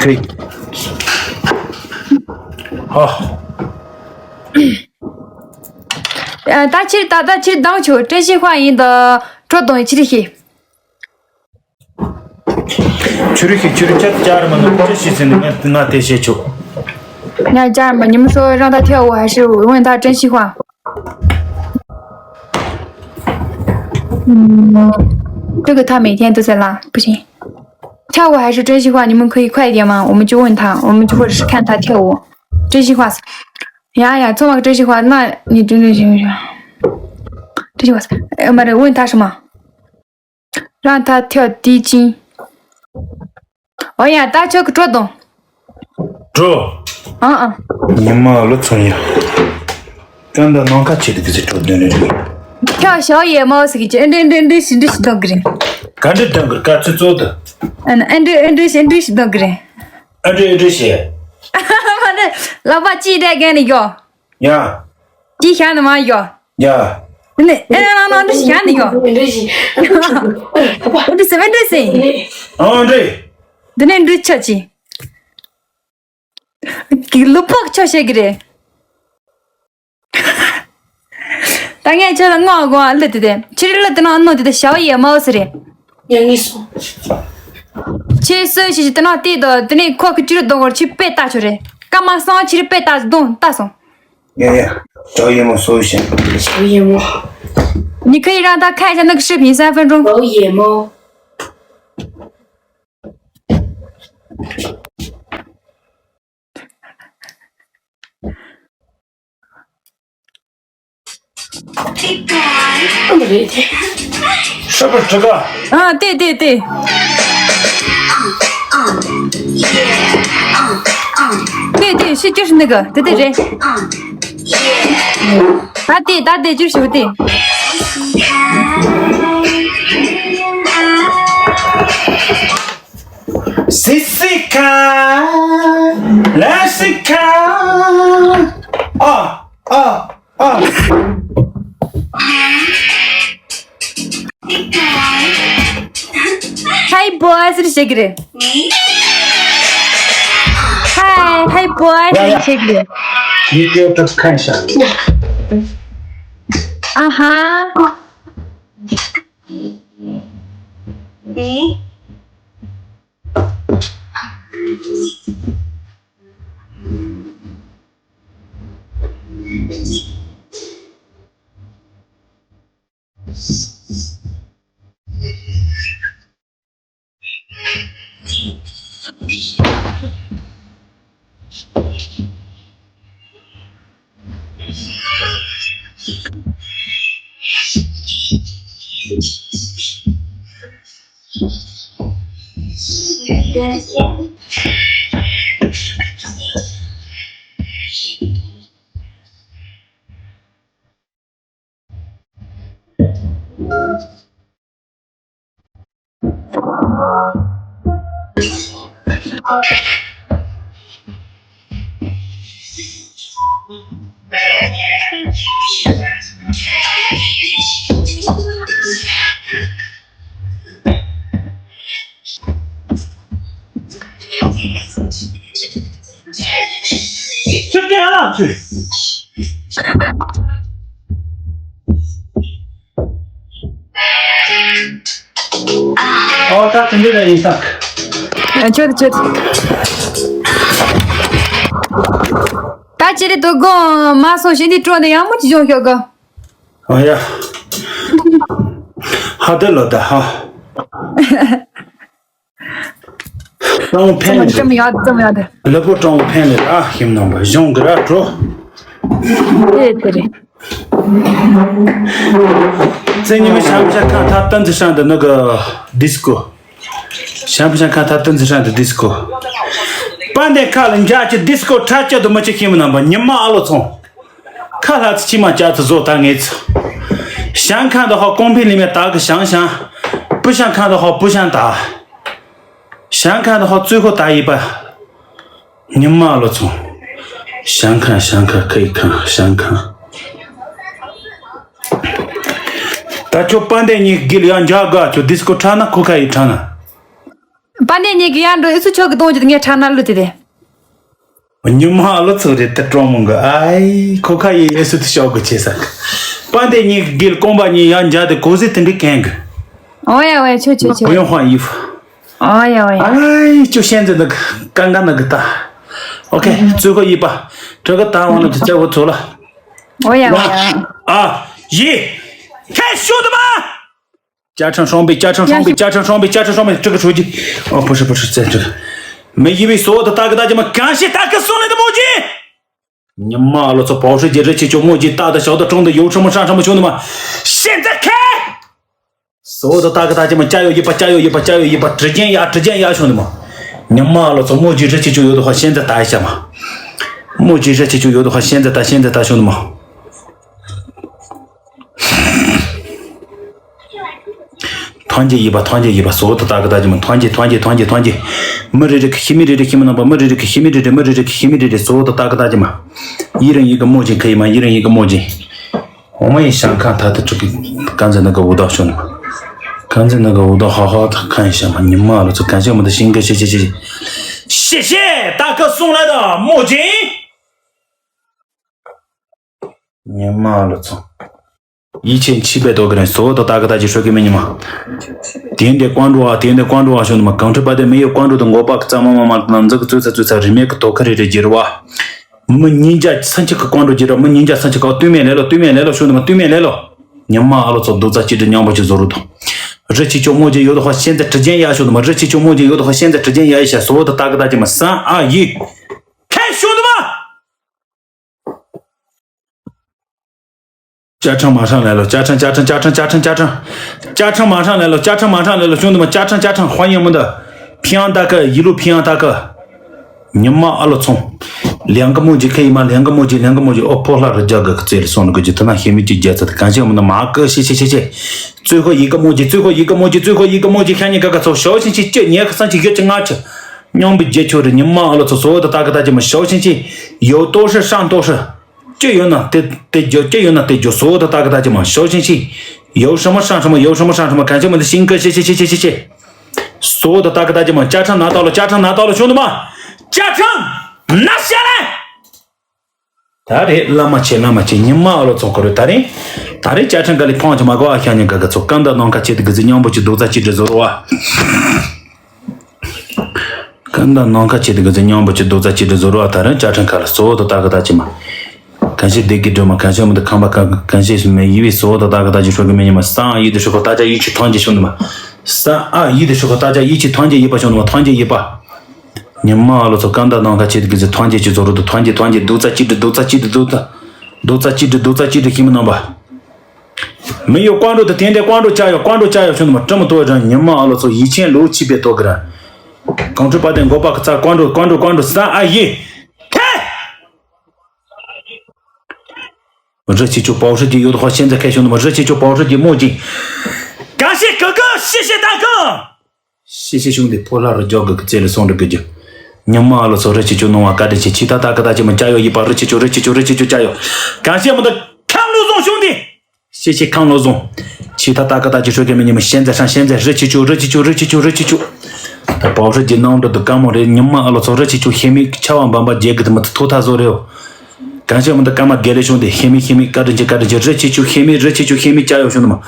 ཁེ། ཧ། ད་ཕྱིར་ད་ད་ཕྱིར་འདང་ཆོག་བཀྲ་ཤིས་ཧྭ་ཡིན་ད་གྲོ་དང་ཕྱིར་ཤེས། ཆུ་རུ་ཤི་ཆུ་རུ་ཆ་ཅར་མ་ནུ་ཅི་ཤི་ཟིན་ང་ང་དེ་ཤེས་ཆོག་ང་ཅར་མ་ཉི་མ་ཤོ་རང་ད་ཐེ་བ་ཧ་ཤི་འོན་ད་བཀྲ་ཤིས་ཧྭ། ཨུམ། 这个他每天都在拉，不行。跳舞还是真心话？你们可以快一点吗？我们就问他，我们就或者是看他跳舞。真心话。呀呀，这么个真心话，那你真真心话。真心话，哎妈的，问他什么？让他跳低筋。哦呀，大家可捉懂。 འགྲོ། ཨ་ཨ། ཉི་མ་ལོ་ཚོ་ཡ། ཀ་འདི་ནང་ཁ་ཆེ་དུ་གི་ཚེ་འགྲོ་དོན་རེད། ཁྱོད་ཞའོ་ཡེ་མའོ་ཟེར་གི་ཅི་ཨེ་འདྲེ་འདྲེ་འདྲེ་ཞི་འདྲེ་ཞི་གཏོང་གི་རེད། ག་འདྲེ་གཏོང་གི་རེད་ག་ཚོད་ཚོད་དུ། ཨ་ཨེ་འདྲེ་ཨེ་འདྲེ་ཞི་འདྲེ་ཞི་གཏོང་གི་རེད། ཨེ་འདྲེ་ཨེ་འདྲེ་ཞི། མ་འདྲེ་ལག་པ་ཅི་འདྲེ་གན་ནི་ཡོ། ཡ། ཅི་ཤ་ནི་མ་ཡོ། ཡ། ནི་ཨེ་རང་རང་འདྲེ་ཤ་ནི་ཡོ། འདྲེ་ཞི། འདྲེ་ཟེར་བ་འདྲེ་ཟེར། ཨ་འདྲེ། འདི་ནས་འདྲེ་ཆ་ཅི། གི་ལུ་པག་ཆོ་བཤད་གི་རེད། ད་ངས་ཁྱོད་ལ་སྔོ་སྒོ་ཨ་ལུ་དེ་དེ་ཕྱིར་ལུ་དེ་ནང་སྣོ་དེ་དེ་ཞའོ་ཡེ་མའོ་ཟེར་རེད། ཡ་ངས་སོང་། ཁྱེད་སུ་ཞིག་ཞིག་དེ་ནང་བལྟས་དོ་དེ་ནས་ཁོ་གི་ཕྱིར་གདོང་གོར་ཁྱེད་དཔེ་ལྟ་ཆོ་རེད། ཀ་མ་སང་ཕྱིར་དཔེ་ལྟ་གདོང་ལྟ་སོང་། ཡ་ཡ། ཞའོ་ཡེ་མའོ་སོ་ཞིག་ཞའོ་ཡེ་མའོ།你可以让他看一下那个视频三分钟。 ཞའོ་ཡེ་མའོ། ཨ་མ་རེད་དེ། ཤ་པར་ཁྲི་ཀ་ཨ་དེ་དེ་དེ། དེ་དེ་ཤི་ཅི་ཤི་ནི་ག་དེ་དེ་རེད། ད་དེ་ད་དེ་ཅི་ཤི་དེ། སི་སི་ཁ། ལ་སི་ཁ། ཨ་ཨ་ཨ། Hi boys ཟེར་བྱེད་ཀྱི་རེད། Hi hi boys ཟེར་བྱེད་ཀྱི་རེད། ཡིག་སྐད་ཐུབ་མཁན་ཤག་ཨ་ཧ། ཨོ་ད་དེ་འདྲ་ཡིན་ས། ཨ་ཆོད་ཆོད། ད་ཅི་རེད་དོ་དགོང་མ་སོང་ཞིག་འདི་སྤྲོ་འདི་ཡང་མོ་ཅི་སྦྱོང་ཤོག་གི་ཨ་ཡ། ཧ་ད་ལོ་ད་ཧ། སྤྲང་བོ་ཕན་ལས། ཙམ་ཡག་ཙམ་ཡག་དེ། ལུ་པོ་སྤྲང་བོ་ཕན་ལས་ར་ཤིམ་ནང་པ་གཞུང་གི་ར་འགྲོ། དེ་དེ་རེད། ཙེ་ཉི་མ་ཤམ་ཤ་ཁང་ཐ་ཏན་ཙི་ཧྲན་དུ་ནུ་གི་ཌིས་ཀོ། ཤམ་ཤ་ཁང་ཐ་ཏན་ཙི་ཧྲན་དུ་ཌིས་ཀོ། པ་འདི་ཁ་ལ་འཇའ་ཆི་ཌིས་ཀོ་ཁྲ་ཆ་དུ་མི་ཆི་ཤིམ་ནང་པ་ཉི་མ་ཨ་ལོ་ཚོང་། ཁ་ལྷ་ཚི་ཆི་མ་ཅ་ཚི་བཟོ་ད་ངེ་ཚི། ཞང་ཁང་དུ་ཧོ་ཀོང་ཕི་ལི་མེ་ད་གི་ཞང་ཞང་། པུ་ཞང་ཁང་དུ་ཧོ་པུ་ཞང་ད། ཞང་ཁང་དུ་ཧོ་ཙུའི་ཧོ་ད་ཡི་པ། ཉི་མ་ལོ་ཚོ། ཞང་ཁང་ཞང་ཁང་ཁ་ཡི་ཁང་ཞང་ཁང་། ད་ཁྱོད་པ་འདི་གཉིས་དགེ་ལ་ཡང་འཇག་དགའ་ཁྱོད་ཌིས་ཀོ་ཁྲ་ན་ཁོ་ཁ་ཡི་ཁྲ་ན། པ་འདི་གཉིས་ཀྱི་ཡང་འགྲོ་ཨི་སུ་ཆོག་གི་གདོང་གྱི་ངས་ཁྲ་ན་ལུ་དེ་དེ། ཉི་མ་ལོ་ཚོ་རེད་དེ་གྲོང་མོ་གི་ཨའི་ཁོ་ཁ་ཡི་ཨེ་སུ་དུ་ཤོག་གི་ཆེ་ས། པ་འདི་གཉིས་དགེ་ལ་ཀོང་པ་གཉིས་ཡང་འཇག་དེ་གོ་ཟི་དེ་འདྲི་གན་གི་ཨོ་ཡ་ཨོ་ཡ་ཆོ་ཆོ་ཆོ། ཨོ་ཡ་ཧོ་ཡི་ཧྥ། ཨོ་ཡ་ཨོ་ཡ། ཨའི་ཅོ་ཤན་ཛི་ནག་ཀང་ཀ་ནག་ད། ཨོ་ཁེ་ཙུ་ཁོ་ཡི་པ། ཁྲ་ག་ད་བང་ལ་ཅི་ཙེ་བོ་ཚོ་ལ། ཨོ་ཡ་ཨོ་ཡ། ཨ་ཡི། ཁེ་ཤུ་དུ་མ། བཅའ་ཁྲིམས་སྲུང་བའི་བཅའ་ཁྲིམས་སྲུང་བའི་བཅའ་ཁྲིམས་སྲུང་བའི་བཅའ་ཁྲིམས་སྲུང་བའི་ཁྲི་གི་ཧྲུའུ་ཅི། ཨོ་ཕུ་ཧྲི་ཕུ་ཧྲི་ཙེ་ཁྲི་གི། མི་ཡི་བའི་སོ་དང་ད་གི་ད་ཀྱི་མ་གང་ཤེས་ད་གི་སོང་ནི་དུ་མོ་ཅི། ཉི་མ་ཨ་ལོ་ཚོ་པའོ་ཧྲི་ཀྱི་རི་ཆི་ཅོ་མོ་ཅི་ཏག་ཏག་ཞོག་ཏུ་ཀྲུང་དུ་ཡོ་ཁྲི་མོ་ཧྲང་ཧྲི་མོ་ཆུང་དུ་མ། ཤེས་ཚ་ཁེ། སོ་དང་ད་གི་ད་ཀྱི་མ་ཅ་ཡོ་ཡི་པ་ཅ་ཡོ་ཡི་པ་ཅ་ཡོ་ཡི་པ་དྲི་རྒྱན་ཡ་དྲི་རྒྱན་ཡ་ཤོང་དུ་མ། ཉི་མ་ཨ་ལོ་ཚོ་མོ་ཅི་རི་ཆི་ཅོ་ཡོད་དུ་ཧ་ཤེས་ཚ་ད་ཡ་ཤ་མ། མོ་ཅི་རི་ཆི་ཅོ་ཡོད་དུ་ཧ་ཤེས་ཚ་ད་ཤེས་ཚ་ད་ཤོང་དུ་མ། ཐང་རྒྱལ་ཡིན་པ་ཐང་རྒྱལ་ཡིན་པ་སོ་དང་ད་གི་ད་ཀྱི་མ་ཐང་རྒྱལ་ཐང་རྒྱལ་ཐང་རྒྱལ་ཐང་རྒྱལ། མི་རེ་རེ་གི་ཤི་མི་རེ་རེ་ཤི་མི་རྣམ་པ་མི་རེ་རེ་གི་ཤི་མི་རེ་རེ་མི་རེ་རེ་གི་ཤི་མི་རེ་རེ་སོ་དང་ད་གི་ད་ཀྱི་མ། ཡི་རང་ཡི་གི་མོ་ཅན་ཁ་ཡིན་མ་ཡི་རང་ཡི་གི་མོ་ཅན། འོ་མ་ཡི་ཤང་ཁང་ཐ་ཐ་ཕྲུ་གུ་ཀན་ཛི་ན་ག་འུ་དག་ཤོ་ནི་མ། ཀན་ཛི་ན་ག་འུ་དག་ཧ་ཧ་ཐ་ཁན་ཤ་མ་ཉི་མ་ལོ་ཚོ་གན་ཤ་མ་ད་ཤིང་གི་ཤེ་ཤེ་ཤེ་ཤེ་ཤེ་ད་གི་སོང་ལ་ད་མོ་ཅན། ཉི་མ་ལོ་ཚོ། ཡིད་ཆེས་མཆིས་པའི་ཏོག་གི་རིང་སོ་དང་ད་གི་ད་ཅི་ཧྲོ་གི་མི་ཉི་མ། དེ་འདི་ཀོང་འགྲོ་བ་དེ་འདི་ཀོང་འགྲོ་བ་ཤོ་ནི་མ་གང་ཁྲི་པ་དེ་མི་ཡི་ཀོང་འགྲོ་དང་མགོ་པ་གི་རྩ་མ་མ་མ་ལ་འཛི་གི་ཙུ་ཚ་ཙུ་ཚ་རི་མེད་གི་དོ་ཁ་རི་རི་བརྗེ་རུ་བ། མི་ཉིན་རྒྱ་སུམ་ཅུ་གི་ཀོང་འགྲོ་བརྗེ་རུ་མི་ཉིན་རྒྱ་སུམ་ཅུ་གི་ཨོ་སྟོད་སྨད་ལེ་ལོ་སྟོད་སྨད་ལེ་ལོ་ཤོ་ནི་མ་སྟོད་སྨད་ལེ་ལོ། ཉི་མ་ཨ་ལོ་ཚོ་རྡོག་རྩ་གཅིག་སྒྲིལ་མཉམ་པོ་ཅིག་བཟོ་རུ་དང་། རི་ཆི་ཅོ་མོ་ཅན་ཡོད་དོ་ཧ་ཤེས་ཚ་དྲི་རྒྱན་ཡ་ཤོ་ནི་མ་རི་ཆི་ཅོ་མོ་ཅན་ཡོད་དོ་ཧ་ཤེས་ཚ་དྲི་རྒྱན་ཡ་ཡི་ཤ་སོ་དང་ད་གི་ད་ཅི་མ་སང་ཨ་ཡི། ཁ་ཤོ་ནི་མ། བཅའ་ཁྲིམས་མ་ཧྲང་ལེ་ལོ་བཅའ་ཁྲིམས་བཅའ་ཁྲིམས་བཅའ་ཁྲིམས་བཅའ་ཁྲིམས་བཅའ་ཁྲིམས་བཅའ་ཁྲིམས་མ་ཧྲང་ལེ་ལོ་བཅའ་ཁྲིམས་མ་ཧྲང་ལེ་ལོ་ཤུང་དུ་མ་བཅའ་ཁྲིམས་བཅའ་ཁྲིམས་ཧ་ཡང་མི་འདི། ཕི་ཡང་ད་ཀ་ཡི་ལུ་ཕི་ཡང་ད་ཀ། ཉི་མ་ཨ་ལོ་ཚོང་། ལེང་གི་མོ་ཇི་ཁ་ཡི་མ་ལེང་གི་མོ་ཇི་ལེང་གི་མོ་ཇི་ཨོ་ཕོ་ལྷ་རི་རྒྱ་གི་ཀི་ཙེ་ལི་སོང་ནི་གི་ཇི་ཐ་ན་ཤེས་མི་ཅི་རྒྱ་ཚ་དི་གང་ཅི་མི་འདི་མ་ཀི་ཤི་ཤི་ཤི་ཤི། ཙུ་ཁོ་ཡི་གི་མོ་ཇི་ཙུ་ཁོ་ཡི་གི་མོ་ཇི་ཙུ་ཁོ་ཡི་གི་མོ་ཇི་ཤ་ཉི་ག་ག་ཚོ་ཤའོ་ཤིན་ཤི་ཅི་ཉེ་ཁ་སང་ཅི་ཡོད་ཅི་ང་ཅི། སྙོམས་པའི་རྒྱ་ཁྱོད་རི་ཉི་མ་ཨ་ལོ་ཚོ་སོ་དི་ད་ཀ་ད་ཅི་མ་ཤའོ་ཤིན་ཤི། ཡོ་ཏོ་ཧྲི་ཧྲང་ཏོ་ཧྲི། ཅི་ཡོད་ན་དེ་དེ་རྒྱུ་ཅི་ཡོད་ན་དེ་རྒྱུ་སོ་དི་ད་ཀ་ད་ཅི་མ་ཤའོ་ཤིན་ཤི། ཡོ་ཧྲི་མ་ཧྲང་ཧྲི་མ་ཡོ་ཧྲི་མ་ཧྲང་ཧྲི་མ་གང་ཅི་མ་དི་ཤིང་ཀི་ཤི་ཤི་ཤི་ཤི་ཤི་ཤི། སོ་དི་ད་ཀ་ད་ཅི་མ་བཅའ་ཁྲིམས་ན་ད་ལོ་བཅའ་ཁྲིམས་ན་ད་ལོ་ཤོ་ནི་མ། བཅའ་ཁྲིམས་ན་ཤ་ལེ། ད་རེད་བླ་མ་ཆེ་བླ་མ་ཆེ་ཉི་མ་ཨ་ལོ་ཚོ་ཁོ་རེ་ད་རེད། ད་རེད་བཅའ་ཁྲིམས་ག་ལི་ཕོང་ཆེ་མ་གོ་ཨ་ཤ་ཉི་ག་ག་ཚོ་ཀ་འདའ་ནང་ཁ་ཆེ་དི་གི་ཟི་མཉམ་པོ་ཆེ་རྡོག་རྩ་གཅིག་སྒྲིལ་བཟོ་རོ་བ། ཀ་འདའ་ནང་ཁ་ཆེ་དི་གི་ཟི་མཉམ་པོ་ཆེ་རྡོག་རྩ་གཅིག་སྒྲིལ་བཟོ་རོ་བ། ད་རེད་བཅའ་ཁྲིམས་ག་ལ་སོ་དི་ད་ག་ད་ཅི་མ། གང་ཤེས་བདེ་གི་སྒྲོལ་མ་གང་ཤེས་མི་འདི་ཁང་པ་གང་གང་ཤེས་སུ་མེད་ཡི་བའི་སོ་དི་ད་ག་ད་ཅི་ཧྲོ་གི་མེ་ཉི་མ་སང་ཡི་དི་ཧྲོ་ཁོ་ད་ཅ་ཡི་ཆི་ཐང་ཅེ་ཤོ་ནི་མ། སང་ཨ་ཡི་དི་ཧྲོ་ཁོ་ད་ཅ་ཡི་ཆི་ཐང་ཅེ་ཡི་པ་ཤོ་ནི་མ་ཐང་ཅེ་ཡི་པ། ཉི་མ་ཨ་ལོ་ཚོ་ཀ་འདའ་ནང་ཁ་ཆེ་དི་གི་ཟི་ཐང་ཅེ་ཆི་ཚོ་རུ་དི་ཐང་ཅེ་ཐང་ཅེ་རྡོག་རྩ་གཅིག་སྒྲིལ་རྡོག་རྩ་གཅིག་སྒྲིལ་རྡོག་རྩ་རྡོག་རྩ་གཅིག་སྒྲིལ་རྡོག་རྩ་གཅིག་སྒྲིལ་ཤི་མི་རྣམ་པ། མི་ཡོད་ཀོང་འགྲོ་དེ་དེ་འདྲའི་ཀོང་འགྲོ་བཅའ་ཡོད་ཀོང་འགྲོ་བཅའ་ཡོད་ཤོ་ནི་མ་ཀྲི་མི་ཏོ་རང་ཉི་མ་ཨ་ལོ་ཚོ་ཡིད་ཆེན་ལོ་ཆིབས་པའི་ཏོ་གི་ར། གང་ཁྲི་པ་དེ་མགོ་པ་གི་རྩ་ཀོང་འགྲོ་ཀོང་འགྲོ་ཀོང་འགྲོ་སང་ཨ་ཡི། ཐེ། རི་ཆི་ཆུ་པའོ་ཧྲི་གི་ཡོད་ཧོ་ཤེན་ཛ་ཁའི་ཤོ་ནི་མ་རི་ཆི་ཆུ་པའོ་ཧྲི་གི་མོ་གི། གང་ཤེས་གི་གི་ཤི་ཤི་ད་གི། ཤི་ཤི་ཤུང་དེ་ཕོ་ལྷ་རུ་འཇོག་གི་གི་ཙེ་ལི་སོང་རི་གི་རྒྱུ། ཉི་མ་ཨ་ལོ་ཚོ་རི་ཆི་ཆུ་ནོ་བ་ཀ་དྲི་ཆི་ཆི་ད་ད་གི་ད་ཅི་མ་ཅ་ཡོ་ཡི་པ་རི་ཆི་ཆུ་རི་ཆི་ཆུ་རི་ཆི་ཆུ་ཅ་ཡོ། གང་ཤེས་མི་ད་ཁམ་ལུ་སོང་ཤུང་དེ། ཤེ་ཤེ་ཁང་ལོ་ཟུང་། ཆི་ཐ་ཏ་ཀ་ཏ་ཅི་ཧྲོ་ཀེ་མི་ཉི་མ་ཤན་ཛ་ཧྲང་ཤན་ཛ་རི་ཆི་ཆུ་རི་ཆི་ཆུ་རི་ཆི་ཆུ་རི་ཆི་ཆུ། ད་པའོ་ཧྲི་ཇི་ནང་དུ་དུ་ཀ་མོ་རེད་ཉི་མ་ཨ་ལོ་ཚོ་རི་ཆི་ཆུ་ཤེ་མི་ཆ་བ་འབམ་པ་རྒྱལ་གི་དུ་མི་ཐུ་ཐ་བཟོ་རེའོ། གང་ཤེ་མི་འདི་ཀ་མ་དགེ་ལེ་ཤོང་དེ་ཤེ་མི་ཤེ་མི་ཀ་དྲི་ཅི་ཀ་དྲི་ཅི་རི་ཆི་ཆུ་ཤེ་མི་རི་ཆི་ཆུ་ཤེ་མི་ཅ་ཡོ་ཤོ་ནི་མ།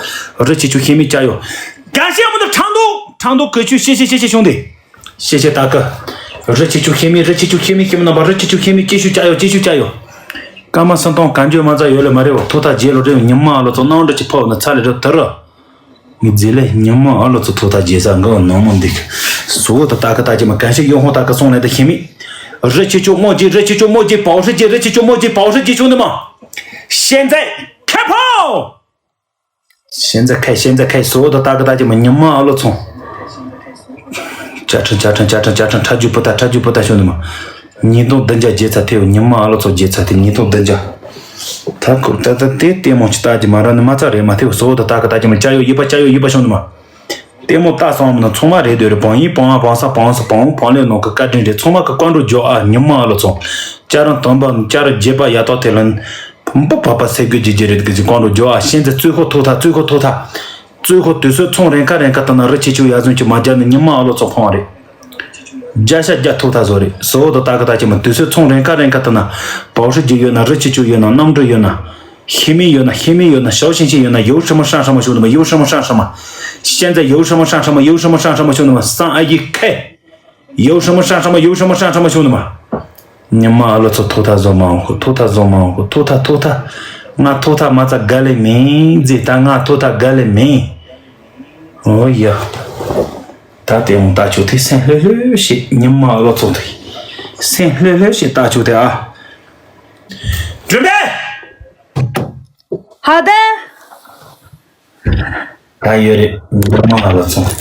རི་ཆི་ཆུ་ཤེ་མི་ཅ་ཡོ། གང་ཤེ་མི་འདི་ཁྲང་དུ་ཁྲང་དུ་ཀི་ཆུ་ཤེ་ཤེ་ཤེ་ཤེ་ཤོང་དེ། ཤེ་ཤེ་ཏ་ཀ། རི་ཆི་ཆུ་ཤེ་མི་རི་ཆི་ཆུ་ཤེ་མི་ཤེ་མི་རྣམ་པ་རི་ཆི་ཆུ་ཤེ་མི་ཅི་ཤུ་ཅ་ཡོ་ཅི་ཤུ་ཅ་ཡོ། ཀ་མ་སན་ཏོང་ག་འཇོ་མ་ཛ་ཡོ་ལེ་མ་རེ་བ་ཐུ་ཐ་རྗེ་ལོ་རེ་ཉི་མ་ཨ་ལོ་ཚོ་ནང་འདྲ་ཅི་ཕོ་ན་ཚ་ལེ་རེ་དུ་ར། མི་ཛི་ལེ་ཉི་མ་ཨ་ལོ་ཚོ་ཐུ་ཐ་རྗེ་ས་འགའ་ནང་མོ་འདི། སུ་ད་ཏ་ཀ་ཏ་ཅི་མ་ག་ཤེ་ཡོ་ཧོ་ཏ་ཀ་སོང་ལེ་ད་ཤེ་མི། རི་ཆི་ཆུ་མོ་ཇི་རི་ཆི་ཆུ་མོ་ཇི་པའོ་ཧྲི་ཇི་རི་ཆི་ཆུ་མོ་ཇི་པའོ་ཧྲི་ཇི་ཆུ་ནི་མ། ཤེན་ཛ་ཁེ་ཕོ། ཤེན་ཛ་ཁའི་ཤེན་ཛ་ཁའི་སོ་དོ་ཏ་ཀ་ཏ་ཅི་མ་ཉི་མ་ཨ་ལོ་ཚོང་། ཅ་ཁྲ་ཅ་ཁྲ་ཅ་ཁྲ་ཅ་ཁྲ་ཁྲ་ཇུ་པུ་ཏ་ཁྲ་ཇུ་པུ་ཏ་ཤོ་ནི་མ། ཉིས་སྟོང་བདུན་བརྒྱ་རྗེས་ཚ་ཐེ་བོ་ཉི་མ་ཨ་ལོ་ཚོ་རྗེས་ཚ་ཐེ་ཉིས་སྟོང་བདུན་བརྒྱ། ད་ཁུ་ད་ད་དེ་ལྟད་མོ་ཅི་ལྟ་ཅི་མ་ར་ནི་མ་ཚ་རེད་མ་ཐེ་བོ་སོ་དོ་ཏ་ཀ་ཏ་ཅི་མ་ཅ་ཡོ་ཡི་པ་ཅ་ཡོ་ཡི་པ་ཤོ་ནི་མ། ལྟད་མོ་ལྟ་སོང་མི་ན་ཚང་མ་རེད་འདོད་རེད་བང་ཡིན་བང་བ་བང་ས་བང་ས་བང་བང་ལེ་ནོ་གི་བཀའ་དྲིན་རེད་ཚང་མ་གི་བཀའ་འགྲོ་འཇོག་ཨ་ཉི་མ་ཨ་ལོ་ཚོང་། ཅ་རང་དམ་པ་ཅ་ར་རྗེ་པ་ཡ་ཏོ་ཐེ་ལན། འབུ་བ་བ་སེ་གོས་ཀྱི་རྗེ་རེད་གི་ཟི་ཀོང་རོ་ཇོ་ཨ་ཤེན་ཙེ་ཙུའི་ཁོ་ཐོ་ཐ་ཙུའི་ཁོ་ཐོ་ཐ། ཙུའི་ཁོ་དུས་ཚོད་ཚོང་རེན་ཁ་རེན་ཁ་ཏི་ན་རི་ཆི་ཆུ་ཡ་ཟུན་གྱི་མ་རྒྱ་ནི་ཉི་མ་ཨ་ལོ་ཚོ་ཕོང་རེད། རྒྱ་ཤ་རྒྱ་ཐོ་ཐ་བཟོ་རེད་སོ་དོ་ཏ་ཀ་ཏ་ཅི་མ་དུས་ཚོད་ཚོང་རེན་ཁ་རེན་ཁ་ཏི་ན། པའོ་ཧྲི་ཇི་ཡོད་ན་རི་ཆི་ཆུ་ཡོད་ན་གནམ་གྲུ་ཡོད་ན། ཤི་མི་ཡོད་ན་ཤི་མི་ཡོད་ན་ཞའོ་ཤིན་ཤིན་ཡོད་ན་ཡོ་ཧྲི་མོ་ཧྲང་ཧྲ་མ་ཤོ་ནི་མ་ཡོ་ཧྲི་མོ་ཧྲང་ཧྲ་མ། ཤེན་ཙེ་ཡོ་ཧྲི་མོ་ཧྲང་ཧྲ་མ་ཡོ་ཧྲི་མོ་ཧྲང་ཧྲ་མ་ཤོ་ནི་མ་སང་ཨ་ཡི་ཁེ། ཡོ་ཧྲི་མོ་ཧྲང་ཧྲ་མ་ཡོ་ཧྲི་མོ་ཧྲང་ཧྲ་མ་ཤོ་ནི་མ། ཉི་མ་ཨ་ལོ་ཚོ་ཐོ་ཐ་བཟོ་མ་འོང་ཁོ་ཐོ་ཐ་བཟོ་མ་འོང་ཁོ་ཐོ་ཐ་ཐོ་ཐ། ང་ཐོ་ཐ་མ་ཚ་དགའ་ལེ་མིན་ཛི་ད་ང་ཐོ་ཐ་དགའ་ལེ་མིན། ཨོ་ཡ། ད་དེ་འོང་ལྟ་ཆོག་དེ་སེམས་ལྷོད་ལྷོད་བྱེད། ཉི་མ་ལོ་ཚོགས་དེ་སེམས་ལྷོད་ལྷོད་བྱེད་ལྟ་ཆོག་དེ་ཨ། གྲུབ་པས། ཧ་ད། ད་ཡོད་རེད། ཉི་མ་ལོ་ཚོགས།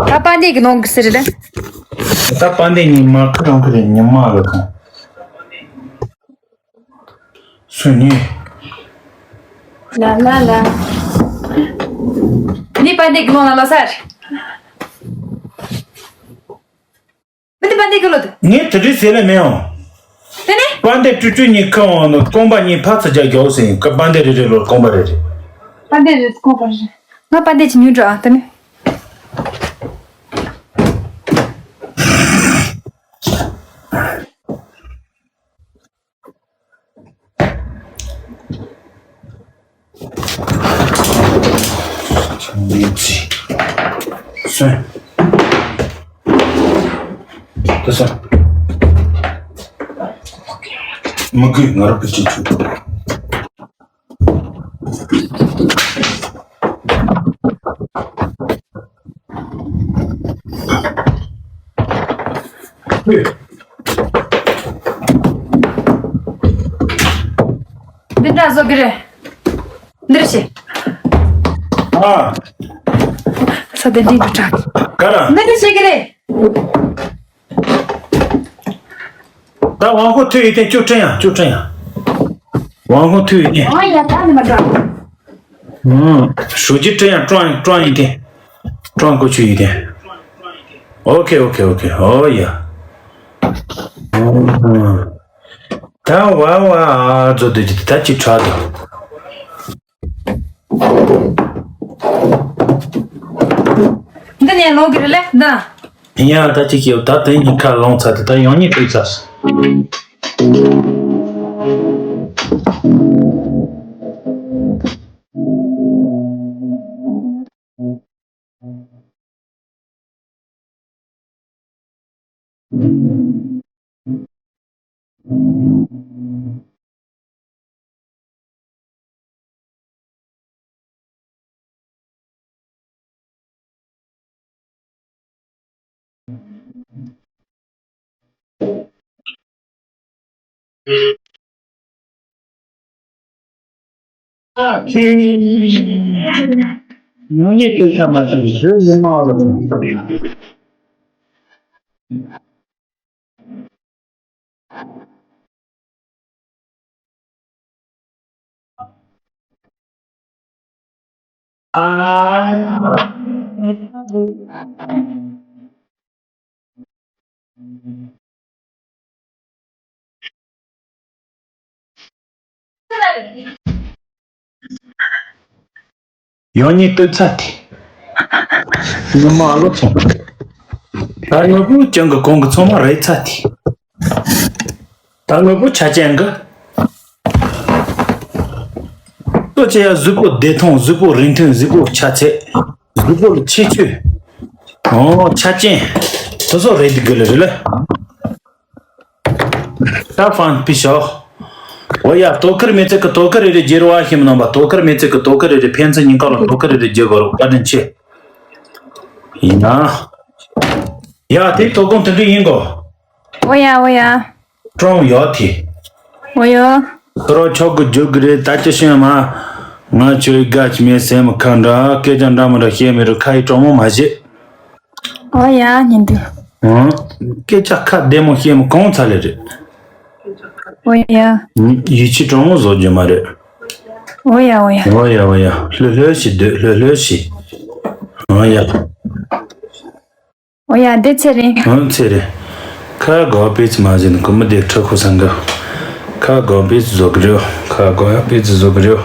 ད་པ་འདི་གི་ནང་གི་ཟེར་རེད། ད་པ་འདི་ཉི་མ་ཁ་རང་གི་རེད། ཉི་མ་ལོ་ཚོགས། སུ་ནི། ལ་ལ་ལ། འདི་པ་འདི་གི་ནང་ལ་ལ་སར། མི་འདི་པ་འདི་གི་ལོ་དུ། ངས་དེ་འདྲའི་ཟེར་ལེ་མེད་ཨང་། དེ་ནི། པ་འདི་ཀྲུ་ཀྲུ་གཉིས་ཁ་འོང་ནོ་རྐང་པ་གཉིས་ཕར་ཚུར་རྒྱག་རྒྱག་ཟེར་ཡིན་ཀ། པ་འདི་རེ་རེ་ལོ་རྐང་པ་རེ་རེ། པ་འདི་རེ་རྐང་པ་རེ་རེ། ང་པ་འདི་ཅི་ཉུང་འགྲོ་ཨ་དེ་ནི། ཆང་ལིན་ཙི། སོན། ད་སོན། མི་དགོས། ང་རང་གི་ཅི་བྱུང་། འདི་འདྲ་བཟོ་གི་རེད། འདིར་བྱེད། ཨ། ས་དེ་འདི་འདྲ་དྲག་ག་ར། འདི་འདྲ་བྱེད་གི་རེད། ད་ཝང་ཧོ་ཐུ་ཡི་ཐེན་ཅུ་ཀྲན་ཡ། ཅུ་ཀྲན་ཡ། ཝང་ཧོ་ཐུ་ཡི་ཐེན། ཨོ་ཡ། ད་ནི་མ་འགྲོ། ཧྲུའུ་ཅི་ཀྲན་ཡ། ཀྲང་ཀྲང་ཡི་ཐེན། ཀྲང་ཀོ་ཆུ་ཡི་ཐེན། ཨོ་ཁེ་ཨོ་ཁེ་ཨོ་ཁེ། ཨོ་ཡ། ད་ཝ་ཝ་ཛོ་དུ་ད་ཅི་ཁྲ་དུ། འདི་ནས་ལོག་གི་རེད་ལེ་འདི། ཡ་ད་ཅི་ཞིག་ད་དེ་གཉིས་ཁ་ལོང་ཚར་དེ་ད་ཡང་གཉིས་བཏུས་ཚར། ཡང་གཉིས་བཏུས་ཚར་ཏེ། ཉི་མ་ལོ་ཚོགས། ད་དངོས་པོ་ཅན་གྱི་གོང་གི་ཚང་མ་རེད་ཚར་ཏེ། ད་དངོས་པོ་ཆ་ཅན་གྱི། ལྟོ་ཆེ་ཡ་གཟུགས་པོ་བདེ་ཐང་། གཟུགས་པོ་རིན་ཐང་། གཟུགས་པོ་ཆ་ཚད། གཟུགས་པོ་ལ་ཁྱད་ཆོས། ཨོ་ཆ་ཅན། དེ་ཚོ་རེད་དགོས་ལེ་རེད་ལེ། ད་ཕན་པི་ཤོག་ཨོ་ཡ། ལྟོ་ཁར་མི་ཚེ་གི་ལྟོ་ཁར་རེ་རེ་རྒྱུ་རུ་བ་ཤེས་མི་ནང་པ། ལྟོ་ཁར་མི་ཚེ་གི་ལྟོ་ཁར་རེ་རེ་ཕན་ཚུན་གཉིས་ཀ་ལ་ལྟོ་ཁར་རེ་རེ་རྒྱུ་དགོས་རུ་བཀའ་དྲིན་ཆེ། ཡིན་ན། ཡ་དེ་ལྟོ་གོང་དེ་འདྲ་ཡིན་གོ། ཨོ་ཡ་ཨོ་ཡ། ཀྲོང་ཡོད་དེ། ཨོ་ཡ། ཁོ་རང་ཆོག་གི་རྒྱུག་གི་རེད། ད་ཅི་ཤེས་མ། ང་ཁྱོད་དགའ་ཅི་མེད་སེམས་ཁ་འདྲ་སྐད་ཆ་འདྲ་མི་འདྲ་བཤད་མི་རུ་ཁ་ཡི་གྲོགས་མོ་མ་བྱེད། ཨོ་ཡ་ཉན་དུ། ཨང་། སྐད་ཆ་ཁ་བདེ་མོ་བཤད་མི་གང་ཚ་ལེ་རེད། ཨོ་ཡ། ཡིད་ཆེས་གྲོགས་མོ་བཟོ་རྒྱུ་མ་རེད། ཨོ་ཡ་ཨོ་ཡ། ཨོ་ཡ་ཨོ་ཡ། ལྷོད་ལྷོད་བྱེད་སྡོད། ལྷོད་ལྷོད་བྱེད། ཨོ་ཡ། ཨོ་ཡ་དེ་ཚེ་རིང་། ཨང་ཚེ་རིང་། ཁ་དགོས་པའི་ཚེ་མ་ཟིན་ནི་ཀུ་མི་དེ་ཁྲ་ཁུ་སང་གི། ཁ་དགོས་པའི་ཚེ་བཟོ་གི་རེད། ཁ་དགོས་ཡ་པའི་ཚེ་བཟོ་གི་རེད།